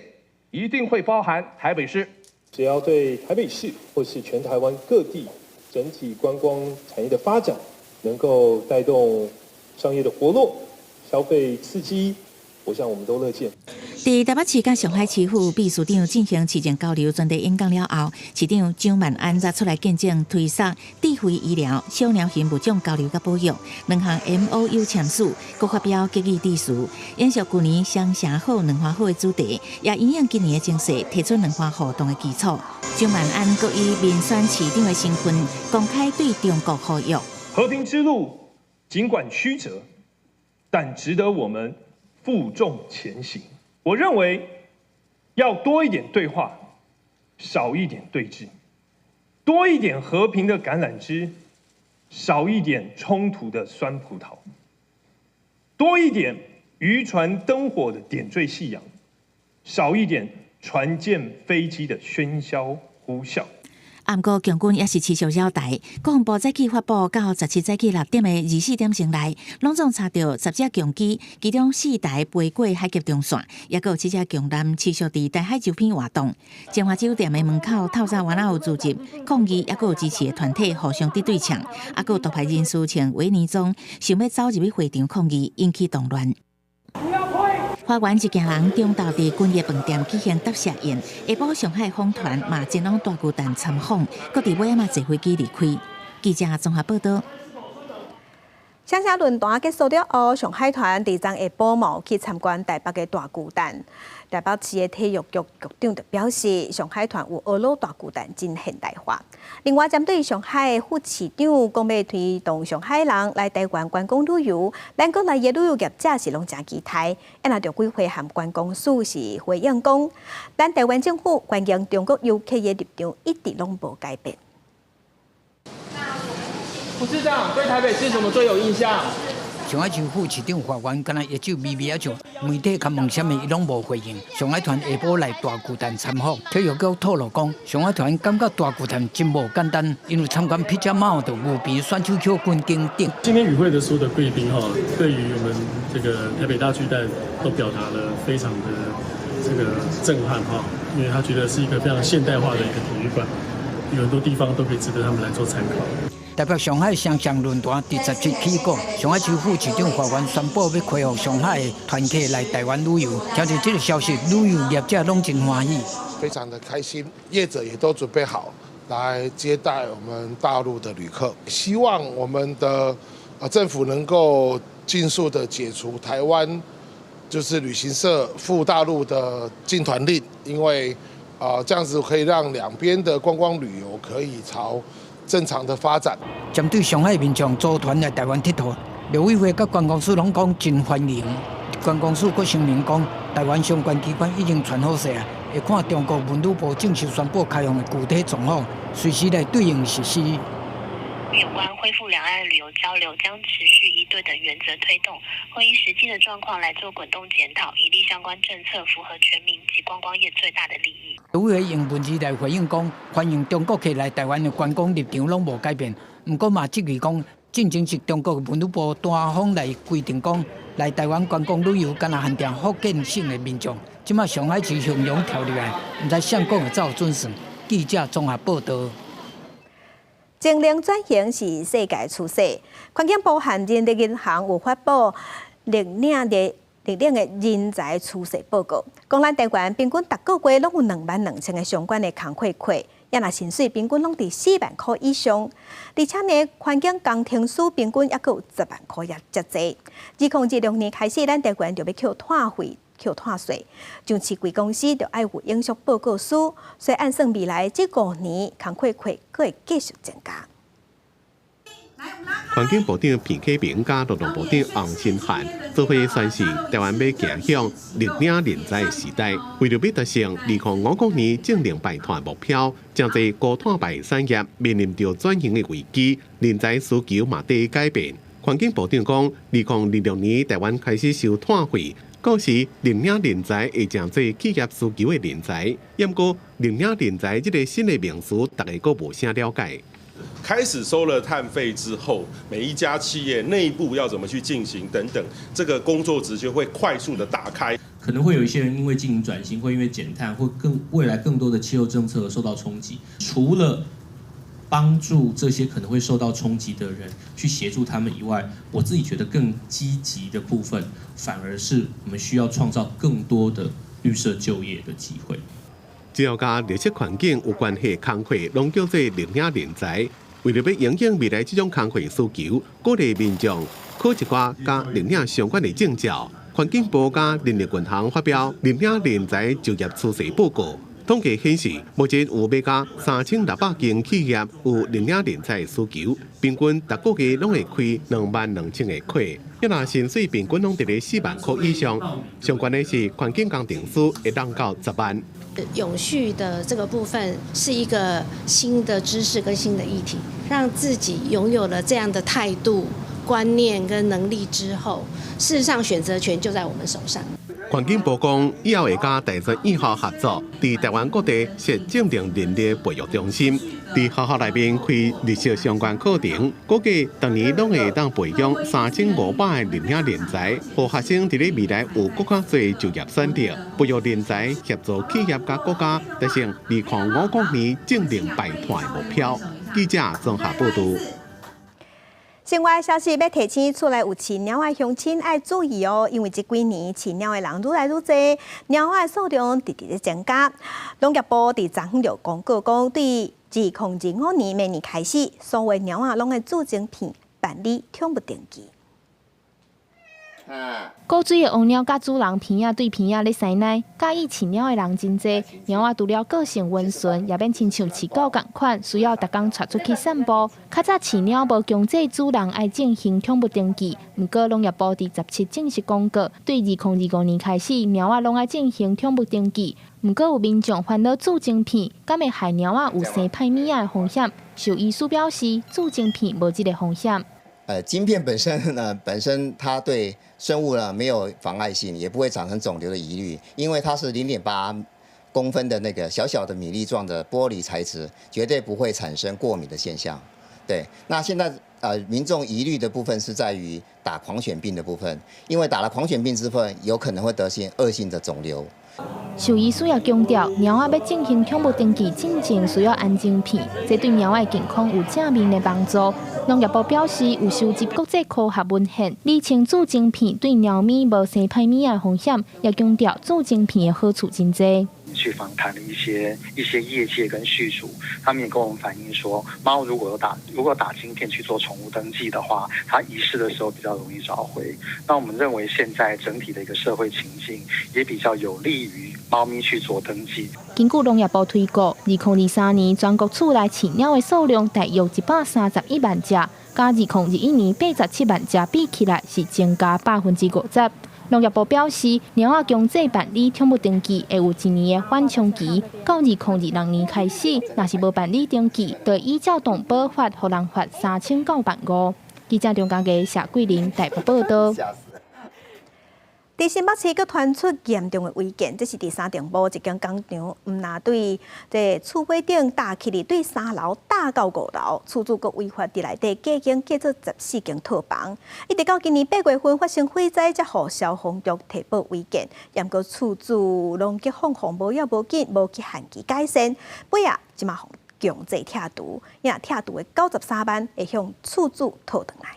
Speaker 4: 一定會包含台北市。
Speaker 20: 只要對台北市或是全台灣各地整體觀光產業的發展，能夠帶動商業的活絡、消費刺激，我想我們都樂見。
Speaker 16: 佇台北市佮上海市府秘書長進行市政交流專題演講了後，市長蔣萬安則出來見證推捒智慧醫療、小鳥型物種交流佮保育兩項 MOU 簽署，閣發表結語致辭。延續舊年雙城好兩岸好的主題，也因應今年的情勢提出兩岸互動的基礎。蔣萬安閣以民選市長的身份公開對中國呼籲：
Speaker 20: 和平之路儘管曲折，但值得我們負重前行。我認為要多一點對話，少一點對峙；多一點和平的橄欖枝，少一點衝突的酸葡萄；多一點漁船燈火的點綴夕陽，少一點船艦飛機的喧囂呼嘯。
Speaker 16: 毋過，共軍也是持續擾台。國防部早起發布到17早起6點的24點鐘內，攏總查著10隻共機，其中四台飛過海峽中線，抑閣有七隻共艦持續佇台海周邊活動。晶華酒店的門口透早原來有組織抗議，抑閣有支持的團體互相佇對嗆，抑閣有獨派人士穿維尼裝，想欲走入去會場抗議，引起動亂。花園一行人中晝佇君悅飯店舉行答謝宴，下晡上海訪團嘛前往大巨蛋參訪，閣佇尾仔嘛坐飛機離開。記者綜合報道。
Speaker 2: 雙城論壇結束了後，上海團佇昨下晡嘛去參觀台北的大巨蛋。台北市的體育局局長就表示，上海團有學老大巨蛋真現代化。另外，針對上海副市長講欲推動上海人來台灣觀光旅遊，咱國內的旅遊業者是攏誠期待。啊，若陸委會和觀光署是回應講，咱台灣政府歡迎中國遊客的立場一直攏無改變。
Speaker 1: 副市長對台北市什麼最有印象？
Speaker 21: 上海市副市長發言，敢若一手微微仔笑，媒體共問啥物，伊攏無回應。上海團下晡來大巨蛋參訪，體育局透露講，上海團感覺大巨蛋真無簡單，因為參觀披薩貓的牛棚選手丘軍景等。
Speaker 22: 今天與會的所有的貴賓哈，對於我們這個台北大巨蛋都表達了非常的這個震撼哈，因為他覺得是一個非常現代化的一個體育館，有很多地方都可以值得他們來做參考。
Speaker 21: 台北上海雙城論壇佇17起鼓，上海市副市長發言宣布欲開放上海的團客來台灣旅遊。聽著這個消息，旅遊業者攏真歡喜，
Speaker 23: 非常的開心，業者也都準備好來接待我們大陸的旅客。希望我們的政府能夠盡速的解除台灣就是旅行社赴大陸的禁團令，因為這樣子可以讓兩邊的觀光旅遊可以朝正常的發展。
Speaker 21: 針對上海民眾組團來台灣𨑨迌，陸委會佮觀光署攏講真歡迎。觀光署閣聲明講，台灣相關機關已經傳好勢啊，會看中國文旅部正式宣布開放的具體狀況，隨時來對應實施。
Speaker 24: 有關恢復兩岸旅遊交流將持續依對等原則推動，會依實際的狀況來做滾動檢討，以利相關政策符合全民及觀光業最大的利益。
Speaker 21: 陸委會用文字來回應講，歡迎中國客來台灣的觀光立場攏無改變，毋過嘛質疑講，進前是中國文旅部單方來規定講，來台灣觀光旅遊敢若限定福建省的民眾，這馬上海市雄雄跳入來，毋知啥講會走準算。記者綜合報道。
Speaker 2: 淨零轉型是世界趨勢，環境部和人力銀行有發布綠領的人才趨勢報告，講咱台灣平均逐個月攏有22,000個相關的工課缺，啊若薪水平均攏佇4萬箍以上，而且呢，環境工程師平均猶閣有10萬箍也遮濟。2026年開始，咱台灣就欲扣碳費、扣碳稅，上市櫃公司就愛有永續報告書，所以按算未來這5年工課缺閣會繼續增加。
Speaker 9: 環境部長彭啟明佮勞動部長洪申翰做伙宣示，台灣欲行向綠領人才的時代。為著欲達成2050年淨零排碳目標，誠濟高碳排產業面臨著轉型的危機，人才需求嘛佇改變。環境部長講，2026年台灣開始收碳費，到時綠領人才會成做企業需求的人才。毋過綠領人才這個新的名詞，大家閣無啥了解。
Speaker 3: 開始收了碳費之後，每一家企業內部要怎麼去進行等等，這個工作室就會快速的打開。
Speaker 6: 可能會有一些人因為進行轉型，會因為減碳，或更未來更多的氣候政策而受到衝擊。除了幫助這些可能會受到衝擊的人去協助他們以外，我自己覺得更積極的部分，反而是我們需要創造更多的綠色就業的機會。
Speaker 9: 只要佮綠色環境有關係，工課攏叫做綠領人才。為著欲因應未來這種工課需求，鼓勵民眾考一寡佮綠領相關的證照。環境部佮人力銀行發表綠領人才就業趨勢報告，統計顯示，目前有欲到3600間企業有綠領人才的需求，平均逐個月攏會開22,000個缺，若薪水平均攏佇咧4萬箍以上。上懸的是環境工程師會當到10萬。
Speaker 8: 永續的這個部分是一個新的知識跟新的議題，讓自己擁有了這樣的態度、觀念跟能力之後，事實上選擇權就在我們手上。
Speaker 9: 環境部講，以後會佮大專院校合作，佇台灣各地設淨零人力培育中心，佇學校內面開綠色相關課程，估計逐年攏會當培養3500个綠領人才，予學生佇咧未來有閣較濟就業選擇，培育人才協助企業佮國家達成2050年淨零排碳的目標。記者綜合報導。
Speaker 2: 另外消息欲提醒厝內有飼貓的鄉親愛注意哦，因為這幾年飼貓的人愈來愈濟，貓仔的數量直直咧增加。農業部佇昨昏就公告講，對2025年明年開始，所有貓仔攏愛注晶片辦理寵物登記。
Speaker 10: 古錐的黃貓佮主人鼻仔對鼻仔咧師奶，佮意飼貓的人真濟。貓仔除了個性溫順，也免親像飼狗仝款，需要逐工帶出去散步。較早飼貓無強制主人愛進行寵物登記，毋過農業部佇17正式公告，對2025年開始，貓仔攏愛進行寵物登記。毋過有民眾煩惱注晶片，敢會害貓仔有生歹物仔的風險？獸醫師表示，注晶片無這个風險。
Speaker 12: 晶片本身呢，本身它對生物呢沒有妨礙性，也不會產生腫瘤的疑慮，因為它是0.8公分的那個小小的米粒狀的玻璃材質，絕對不會產生過敏的現象。對，那現在民眾疑慮的部分是在於打狂犬病的部分，因為打了狂犬病之後，有可能會得性惡性的腫瘤。
Speaker 10: 獸醫師也強調，貓仔欲進行寵物登記進前需要安晶片，這對貓仔健康有正面的幫助。農業部表示，有收集國際科學文獻，釐清注晶片對貓咪無生歹物仔的風險，也強調注晶片的好處真濟。
Speaker 14: 去訪談了一些業界跟飼主，他們也跟我們反映說，貓如果打晶片去做寵物登記的話，它遺失的時候比較容易找回。那我們認為現在整體的一個社會情境也比較有利於貓咪去做登記。
Speaker 10: 根據農業部推估，2023年全國厝內飼貓的數量大約131萬隻，佮2021年87萬隻比起來，是增加50%。農業部表示，貓仔強制辦理寵物登記會有一年的緩衝期，到2026年開始，若是無辦理登記，就依照動保法，予人罰3000到萬五。記者張家傑、謝桂玲台北報導。
Speaker 2: 佇新北市閣傳出嚴重的違建，這是佇三重埔一間工廠，毋但對這厝尾頂搭起來，對3樓搭到5樓，厝主閣違法佇內底加建叫做14間套房，一直到今年8月份發生火災，才予消防局提報違建，毋過厝主攏激放放無要無緊，無去限期改善，尾仔這馬予強制拆除，也拆除的93萬會向厝主討轉來。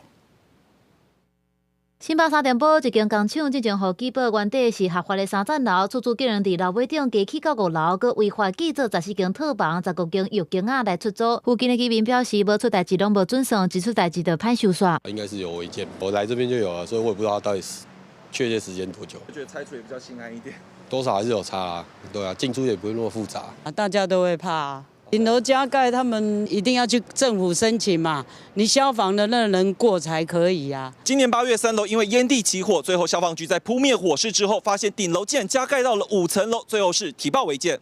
Speaker 25: 新北三重埔一間工廠之前予舉報原底是合法的三層樓，厝主竟然佇樓尾頂加起到五樓，閣違法建造14間套房、15間浴間仔來出租。附近的居民表示，無出代誌攏無準算，一出代誌就歹收煞。
Speaker 26: 應該是有違建，我來這邊就有了，所以我也不知道到底是確切時間多久。
Speaker 1: 我覺得拆除也比較心安一點。
Speaker 26: 多少還是有差啊，對啊，進出也不會那麼複雜。
Speaker 27: 啊，大家都會怕。
Speaker 5: 頂樓加蓋，他們一定要去政府申請嘛，你消防的那人過才可以啊。
Speaker 7: 今年8月，三樓因為煙蒂起火，最後消防局在撲滅火勢之後，發現頂樓竟然加蓋到了5層樓，最後是提報違建。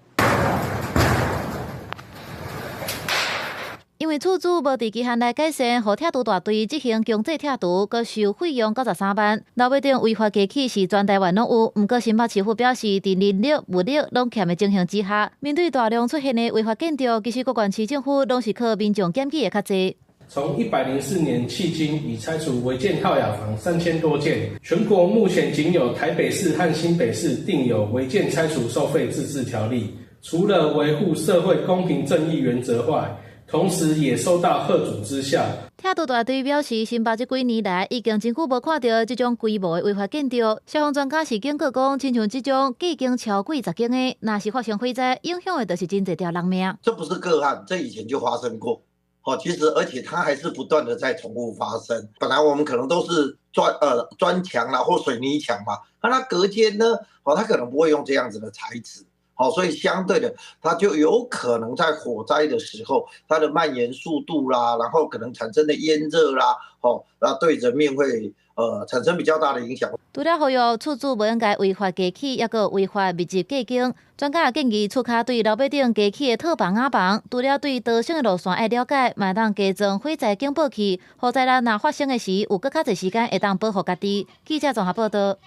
Speaker 25: 因為厝主無佇期限內改善，予拆除大隊執行強制拆除，閣收費用93萬。樓尾頂違法加起是全台灣攏有，毋過新北市府表示，佇人力、物力攏欠的情形之下，面對大量出現的違法建築，其實各縣市政府攏是靠民眾檢舉會較濟。
Speaker 15: 從104年迄今，已拆除違建套雅房3000多件。全國目前僅有台北市和新北市訂有違建拆除收費自治條例，除了維護社會公平正義原則外，同時也收到嚇阻之效。
Speaker 25: 拆除大隊表示，新北這幾年來已經真久無看到這種規模的違法建築。消防專家是警告講，親像這種已經超過10間的，若是發生火災，影響的就是真濟條人命。
Speaker 17: 這不是個案，這以前就發生過。哦，其實而且它還是不斷的在重複發生。本來我們可能都是磚牆啦或水泥牆嘛，那它隔間呢，哦，它可能不會用這樣子的材質。好，所以相對的，它就有可能在火災的時候，它的蔓延速度啦，然後可能產生的煙熱啦，哦，那對人命會產生比較大的影響。
Speaker 25: 除了呼籲厝主無應該違法加起，抑閣違法密集加建，專家也建議厝跤對樓尾頂加起的套房、瓦房，除了對逃生的路線愛了解，嘛會當加裝火災警報器，火災啦若發生的時，有閣較濟時間會當保護家己。記者綜合報道。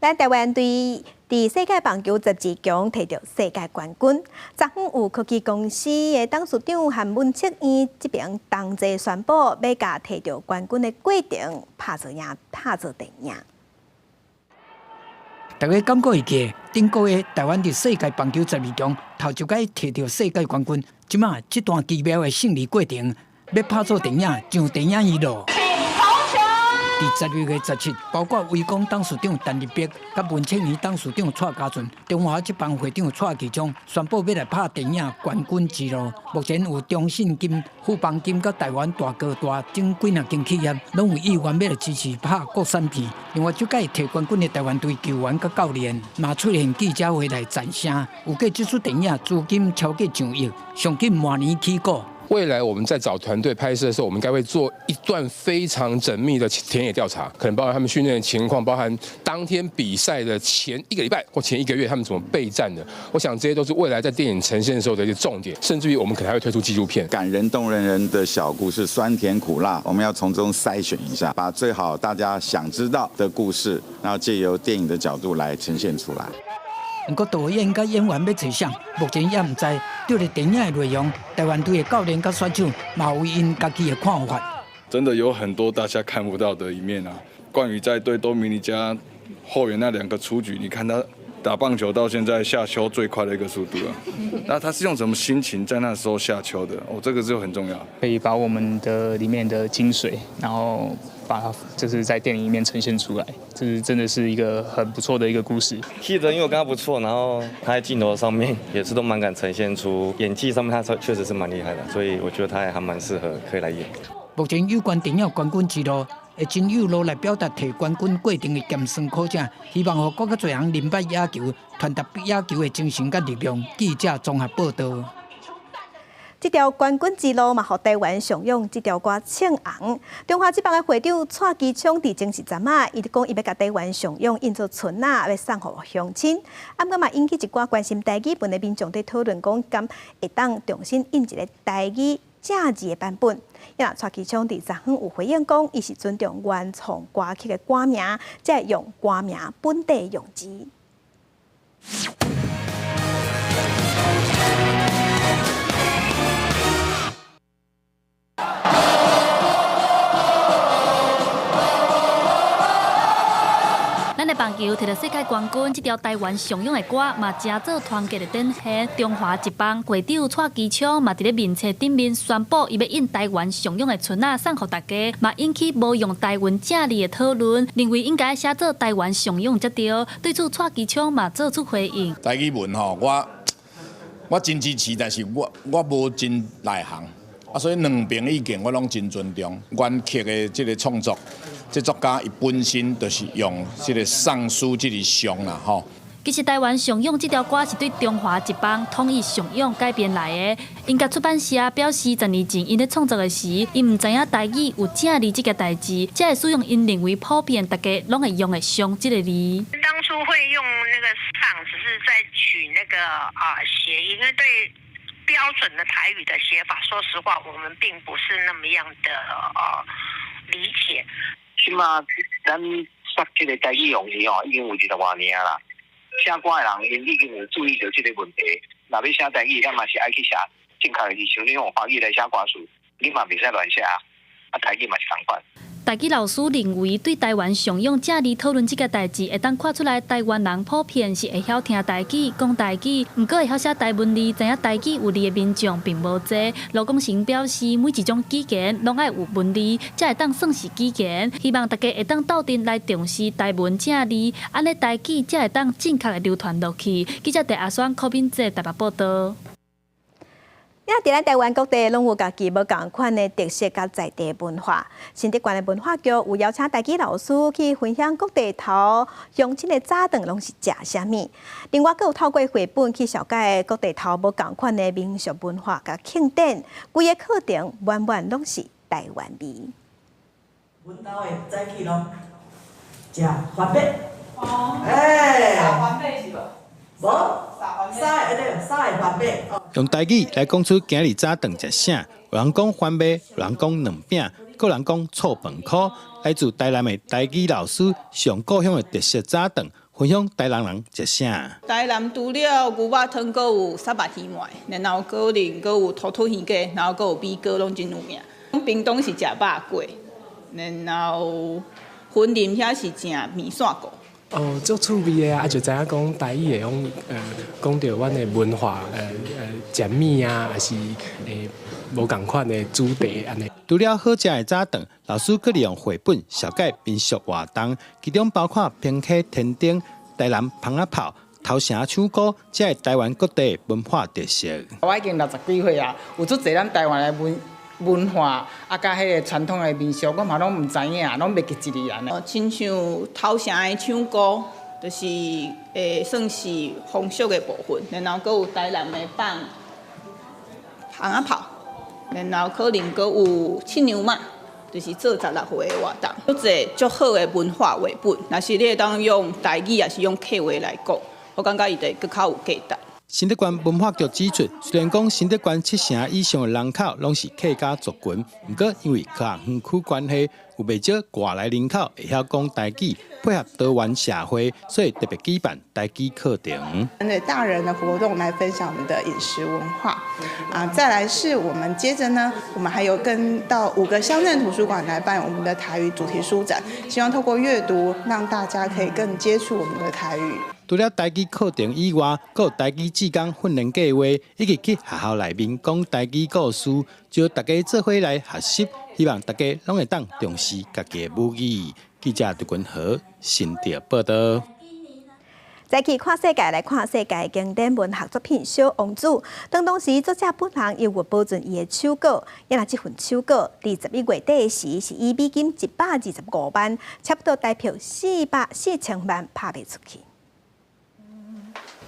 Speaker 2: 咱台灣隊佇世界棒球12強摕著世界冠軍。昨昏有科技公司的董事長和文策院這爿同齊宣布，欲共摕著冠軍的過程拍做影，拍做電影。
Speaker 21: 大家感覺會記，頂個月台灣佇世界棒球12強頭一擺摕著世界冠軍，這馬這段奇妙的勝利過程，欲拍做電影上電影院咯。佇12月17，包括威廣董事長陳立白、佮文策院董事長蔡家順、中華職棒會長蔡其昌宣布欲來拍電影《冠軍之路》。目前有中信金、富邦金、佮台灣大哥大等幾若間企業，攏有意願欲來支持拍國產片。另外，這屆摕冠軍的台灣隊球員佮教練嘛出現記者會來讚聲。預計這齣電影資金超過上億，上緊明年起鼓。
Speaker 18: 未來我們在找團隊拍攝的時候，我們應該會做一段非常縝密的田野調查，可能包含他們訓練的情況，包含當天比賽的前一個禮拜或前一個月他們怎麼備戰的。我想這些都是未來在電影呈現的時候的一些重點，甚至於我們可能還會推出紀錄片。
Speaker 19: 感人動人人的小故事，酸甜苦辣，我們要從中篩選一下，把最好大家想知道的故事，然後借由電影的角度來呈現出來。
Speaker 21: 毋過導演佮演員欲揣誰，目前猶毋知。對著電影的內容，台灣隊的教練佮選手嘛有𪜶家己的看法。
Speaker 27: 真的有很多大家看不到的一面啊！關於在對多米尼加後援那兩個出局，你看他打棒球到現在下丘最快的一個速度啊！那他是用什麼心情在那時候下丘的？哦，這個就很重要。
Speaker 28: 可以把我們的裡面的精髓，然後把它就是在電影裡面呈現出來，這是真的是一個很不錯的一個故事。
Speaker 29: 記得因為我跟他不錯，然後他在鏡頭上面也是都蠻敢呈現出演技上面，他確實是蠻厲害的，所以我覺得他也還蠻適合可以來演。
Speaker 21: 目前有關電影《冠軍之路》會真有路來表達摕冠軍過程的鹹酸苦澀，希望予閣較濟人認捌野球，傳達野球的精神佮力量。記者綜合報道。
Speaker 2: 這條冠軍之路嘛，予台灣上勇這條歌唱紅。中華職棒的會長蔡其昌佇前一陣仔，伊就講伊欲共台灣上勇印做春仔，欲送予鄉親。啊，毋過嘛引起一寡關心台語文的民眾佇討論講，敢會當重新印一个台語正字的版本。啊，蔡其昌佇昨昏有回應講，伊是尊重原創歌曲的歌名，才會用歌名本地用字。
Speaker 25: 咱的棒球摕著世界冠軍，這條台灣上勇的歌嘛，誠做團結的展現。中華職棒會長蔡其昌嘛，佇咧面冊頂面宣布，伊欲印台灣上勇的春仔送予大家，嘛引起無用台灣正字的討論，認為應該寫做台灣上勇才對。對此，蔡其昌嘛做出回應。
Speaker 30: 台語文吼，我真支持，但是我無真內行，啊，所以兩邊意見我攏真尊重。原曲的這个創作。這作家伊本身就是用這个喪書這个上啦吼。
Speaker 25: 其實台灣尚勇這條歌是對中華一邦統一尚勇改編來的。𪜶佮出版社表示，10年前𪜶咧創作的時，𪜶毋知影台語有正字這件代誌，才會使用𪜶認為普遍大家攏會用的尚這個字。
Speaker 3: 當初會用那個尚，只是在取那個諧音，因為對標準的台語的寫法，說實話，我們並不是那麼樣的理解。
Speaker 4: 這馬咱說這个台語用字吼，已經有20外年啦。寫歌的人𪜶已經有注意著這个問題。若欲寫台語，咱嘛是愛去寫正確的字，像你用華語來寫歌詞，你嘛袂使亂寫啊。台語嘛是仝款。
Speaker 25: 台語老師認為，對台灣常用正字討論這个代誌，會當看出來台灣人普遍是會曉聽台語、講台語，毋過會曉寫台文字、知影台語有字的民眾並無濟。盧廣成表示，每一種語言攏愛有文字，才會當算是語言。希望大家會當鬥陣來重視台文正字，按呢台語才會當正確的流傳落去。記者鄭阿雙、柯敏哲台北報導。
Speaker 2: 也佇咱台灣各地攏有家己無仝款的特色佮在地文化。新竹縣的文化局有邀請台語老師去分享各地頭鄉親的早頓攏是食啥物。另外，閣有透過繪本去紹介各地頭無仝款的民俗文化佮慶典，規个課程滿滿攏是台灣味。
Speaker 6: 阮兜的早起攏食番麥。哦。欸。
Speaker 1: 三番麥是無？
Speaker 6: 無。三个對，三个番麥。
Speaker 11: 用台語來講出今日早頓食啥，有人講番麥，有人講卵餅，閣有人講醋飯箍。來自台南的台語老師，上故鄉的特色早頓，分享台南人食啥。
Speaker 13: 台南除了牛肉湯，閣有虱目魚糜，然後可能閣有土土魚粿，然後閣有米糕，攏真有名。屏東是食肉粿，然後雲林遐是食麵線糊。
Speaker 15: 哦，足趣味的啊！就知影講台語會用講著阮的文化，食物啊，抑是無仝款的主題按呢。
Speaker 11: 除了好食的早頓，老師閣利用繪本紹介民俗活動，其中包括平溪天燈、台南蜂仔炮、頭城唱歌，這是台灣各地文化特色。
Speaker 16: 我已經60幾歲啊，有足濟咱台灣的文化，佮彼个傳統的民俗，我嘛攏毋知影，攏袂記一個啊。
Speaker 13: 親像頭城的唱歌，就是算是風俗的部分，然後閣有台南的放蜂仔炮，然後可能閣有七娘媽，就是做16歲的活動。足濟足好的文化繪本，若是你會當用台語，抑是用客話來講，我感覺伊就會閣較有價值。
Speaker 11: 新竹縣文化局指出，雖然講新竹縣7成以上的人口攏是客家族群，毋過因為科學園區關係，有袂少外來人口會曉講台語，配合多元社會，所以特別舉辦台語課程。
Speaker 20: 針對大人的活動來分享我們的飲食文化，啊，再來是我們接着呢，我們還有跟到5個鄉鎮圖書館來辦我們的台語主題書展，希望透過閱讀讓大家可以更接觸我們的台語。
Speaker 11: 除了台語課程以外，閣有台語志工訓練計劃，以及去學校內面講台語故事，招大家做伙來學習，希望大家攏會當重視家己的母語。記者杜君和新竹報導。
Speaker 2: 再去看世界，來看世界經典文學作品《小王子》。當時作者本人猶有保存伊的手稿，也若這份手稿，佇11月底時是以美金125萬，差不多台票400、4000萬拍賣出去。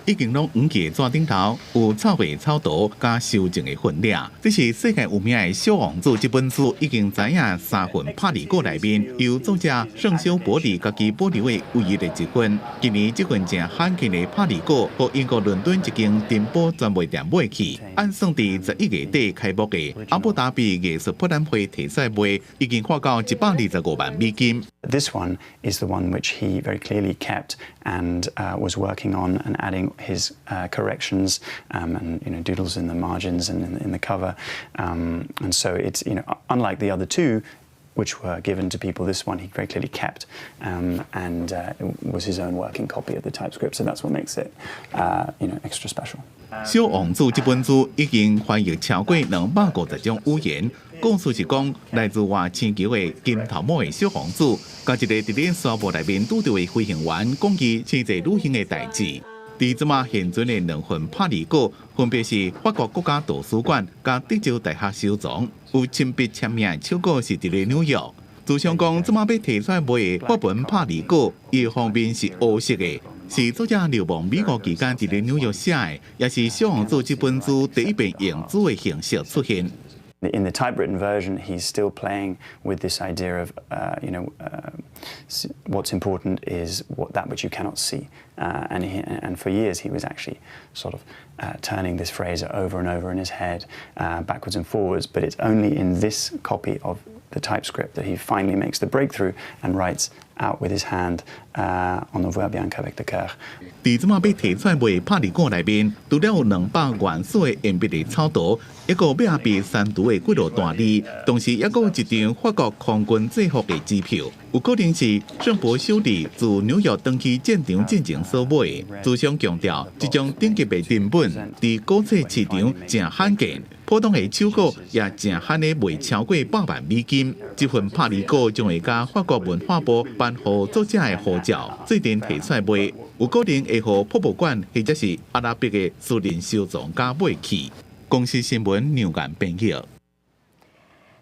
Speaker 9: 已經攏黃去的紙頂頭有臭味草圖佮修正的分量。這是世界有名的《小王子》這本書，已經知影三份拍賣稿內面，由作者聖修伯里家己保留的唯一的一份。今年這份誠罕見的拍賣稿，予英國倫敦一間珍寶專賣店買去。按算佇11月底開幕的阿布達比藝術博覽會提出來賣，已經破到125萬美金。
Speaker 22: This one is the one which he very clearly kept and was working on and adding his corrections and doodles in the margins and in the cover. And so it's unlike the other two, which were given to people, this one he very clearly kept and it was his own working copy of the typescript. So that's what makes it extra special.
Speaker 9: 小王子這本書已經翻譯超過250種語言。故事是講來自外星球的金頭毛的小王子，佮一個佇咧沙漠內面拄著的飛行員講伊星際旅行的代誌。佇這馬現存的兩份拍賣稿，分別是法國國家圖書館佮德州大學收藏，有親筆簽名的手稿是佇咧紐約。諮商講，這馬欲提出來賣的法文拍賣稿，伊的封面是烏色的，是作者流亡美國期間佇咧紐約寫的，也是小王子這本書第一遍用字的形式出現。
Speaker 22: In the typewritten version, he's still playing with this idea of what's important is that which you cannot see. And for years, he was actually sort of turning this phrase over and over in his head, backwards and forwards. But it's only in this copy of the typescript that he finally makes the breakthrough and writes out with his hand on ne voit bien qu'avec le cœur.
Speaker 9: 佇這馬欲提出來賣拍立稿內面，除了有200元素的鉛筆的草圖，抑閣有被刪除的幾落大字，同時抑閣有一張法國空軍制服的支票，有可能是聖柏修理自紐約轉去戰場進前所買的。書商強調，這種頂級的珍本佇古冊市場誠罕見，普通的手稿也誠罕的賣超過100萬美金。這份拍立稿將會佮法國文化部頒予作者的護照，做陣提出來賣，有可能會予博物館或者是阿拉伯的私人收藏家買去。公視新聞梁岩編譯。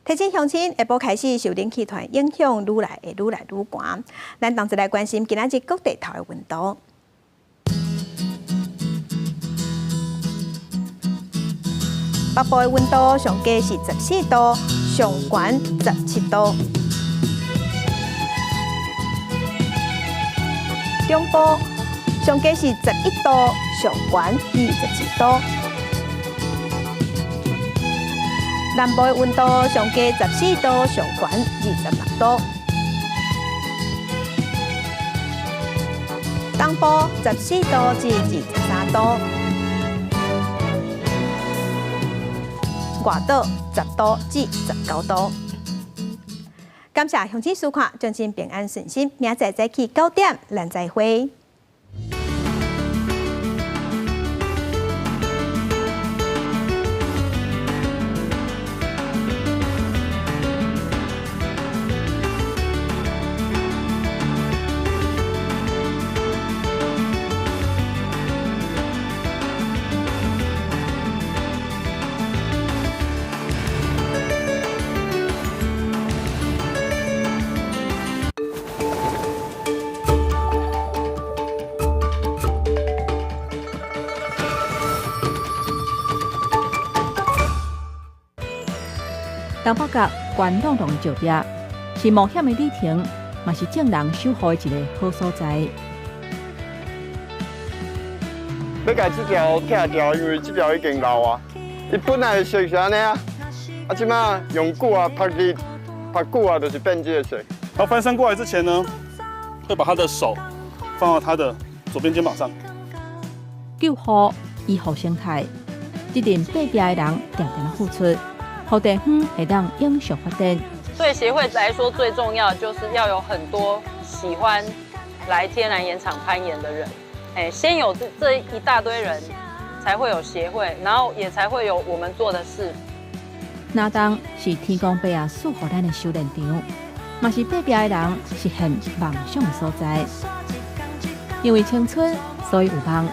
Speaker 2: 提醒鄉親，下晡開始受冷氣團影響，愈來會愈來愈寒。咱同齊來關心今仔日各地頭的溫度。北部的溫度上低是14度，上懸17度。中部上低是11度，上懸22度。南部的溫度上低14度，上懸26度。東部14度至23度。外島10度至19度。感謝鄉親收看，祝恁平安順心。明仔載早起9點，咱再會。
Speaker 5: 東北角懸朗朗的石壁，是冒險的旅程，嘛是眾人守護的一個好所在。
Speaker 7: 欲共這條拆掉，因為這條已經老啊。伊本來的色是按呢啊，啊，這擺用久啊，曝日曝久啊，就是變這個色。
Speaker 8: 然後翻身過來之前呢，會把他的手放到他的左邊肩膀上。
Speaker 5: 救護醫護生態，這陣爬壁的人定定付出。予地方會當永續發展。
Speaker 10: 對協會來說，最重要就是要有很多喜歡來天然岩場攀岩的人。哎，先有這一大堆人，才會有協會，然後也才會有我們做的事。
Speaker 5: 哪當是天公伯啊賜予咱的修煉場，嘛是爬壁的人實現夢想的所在。因為青春，所以有夢。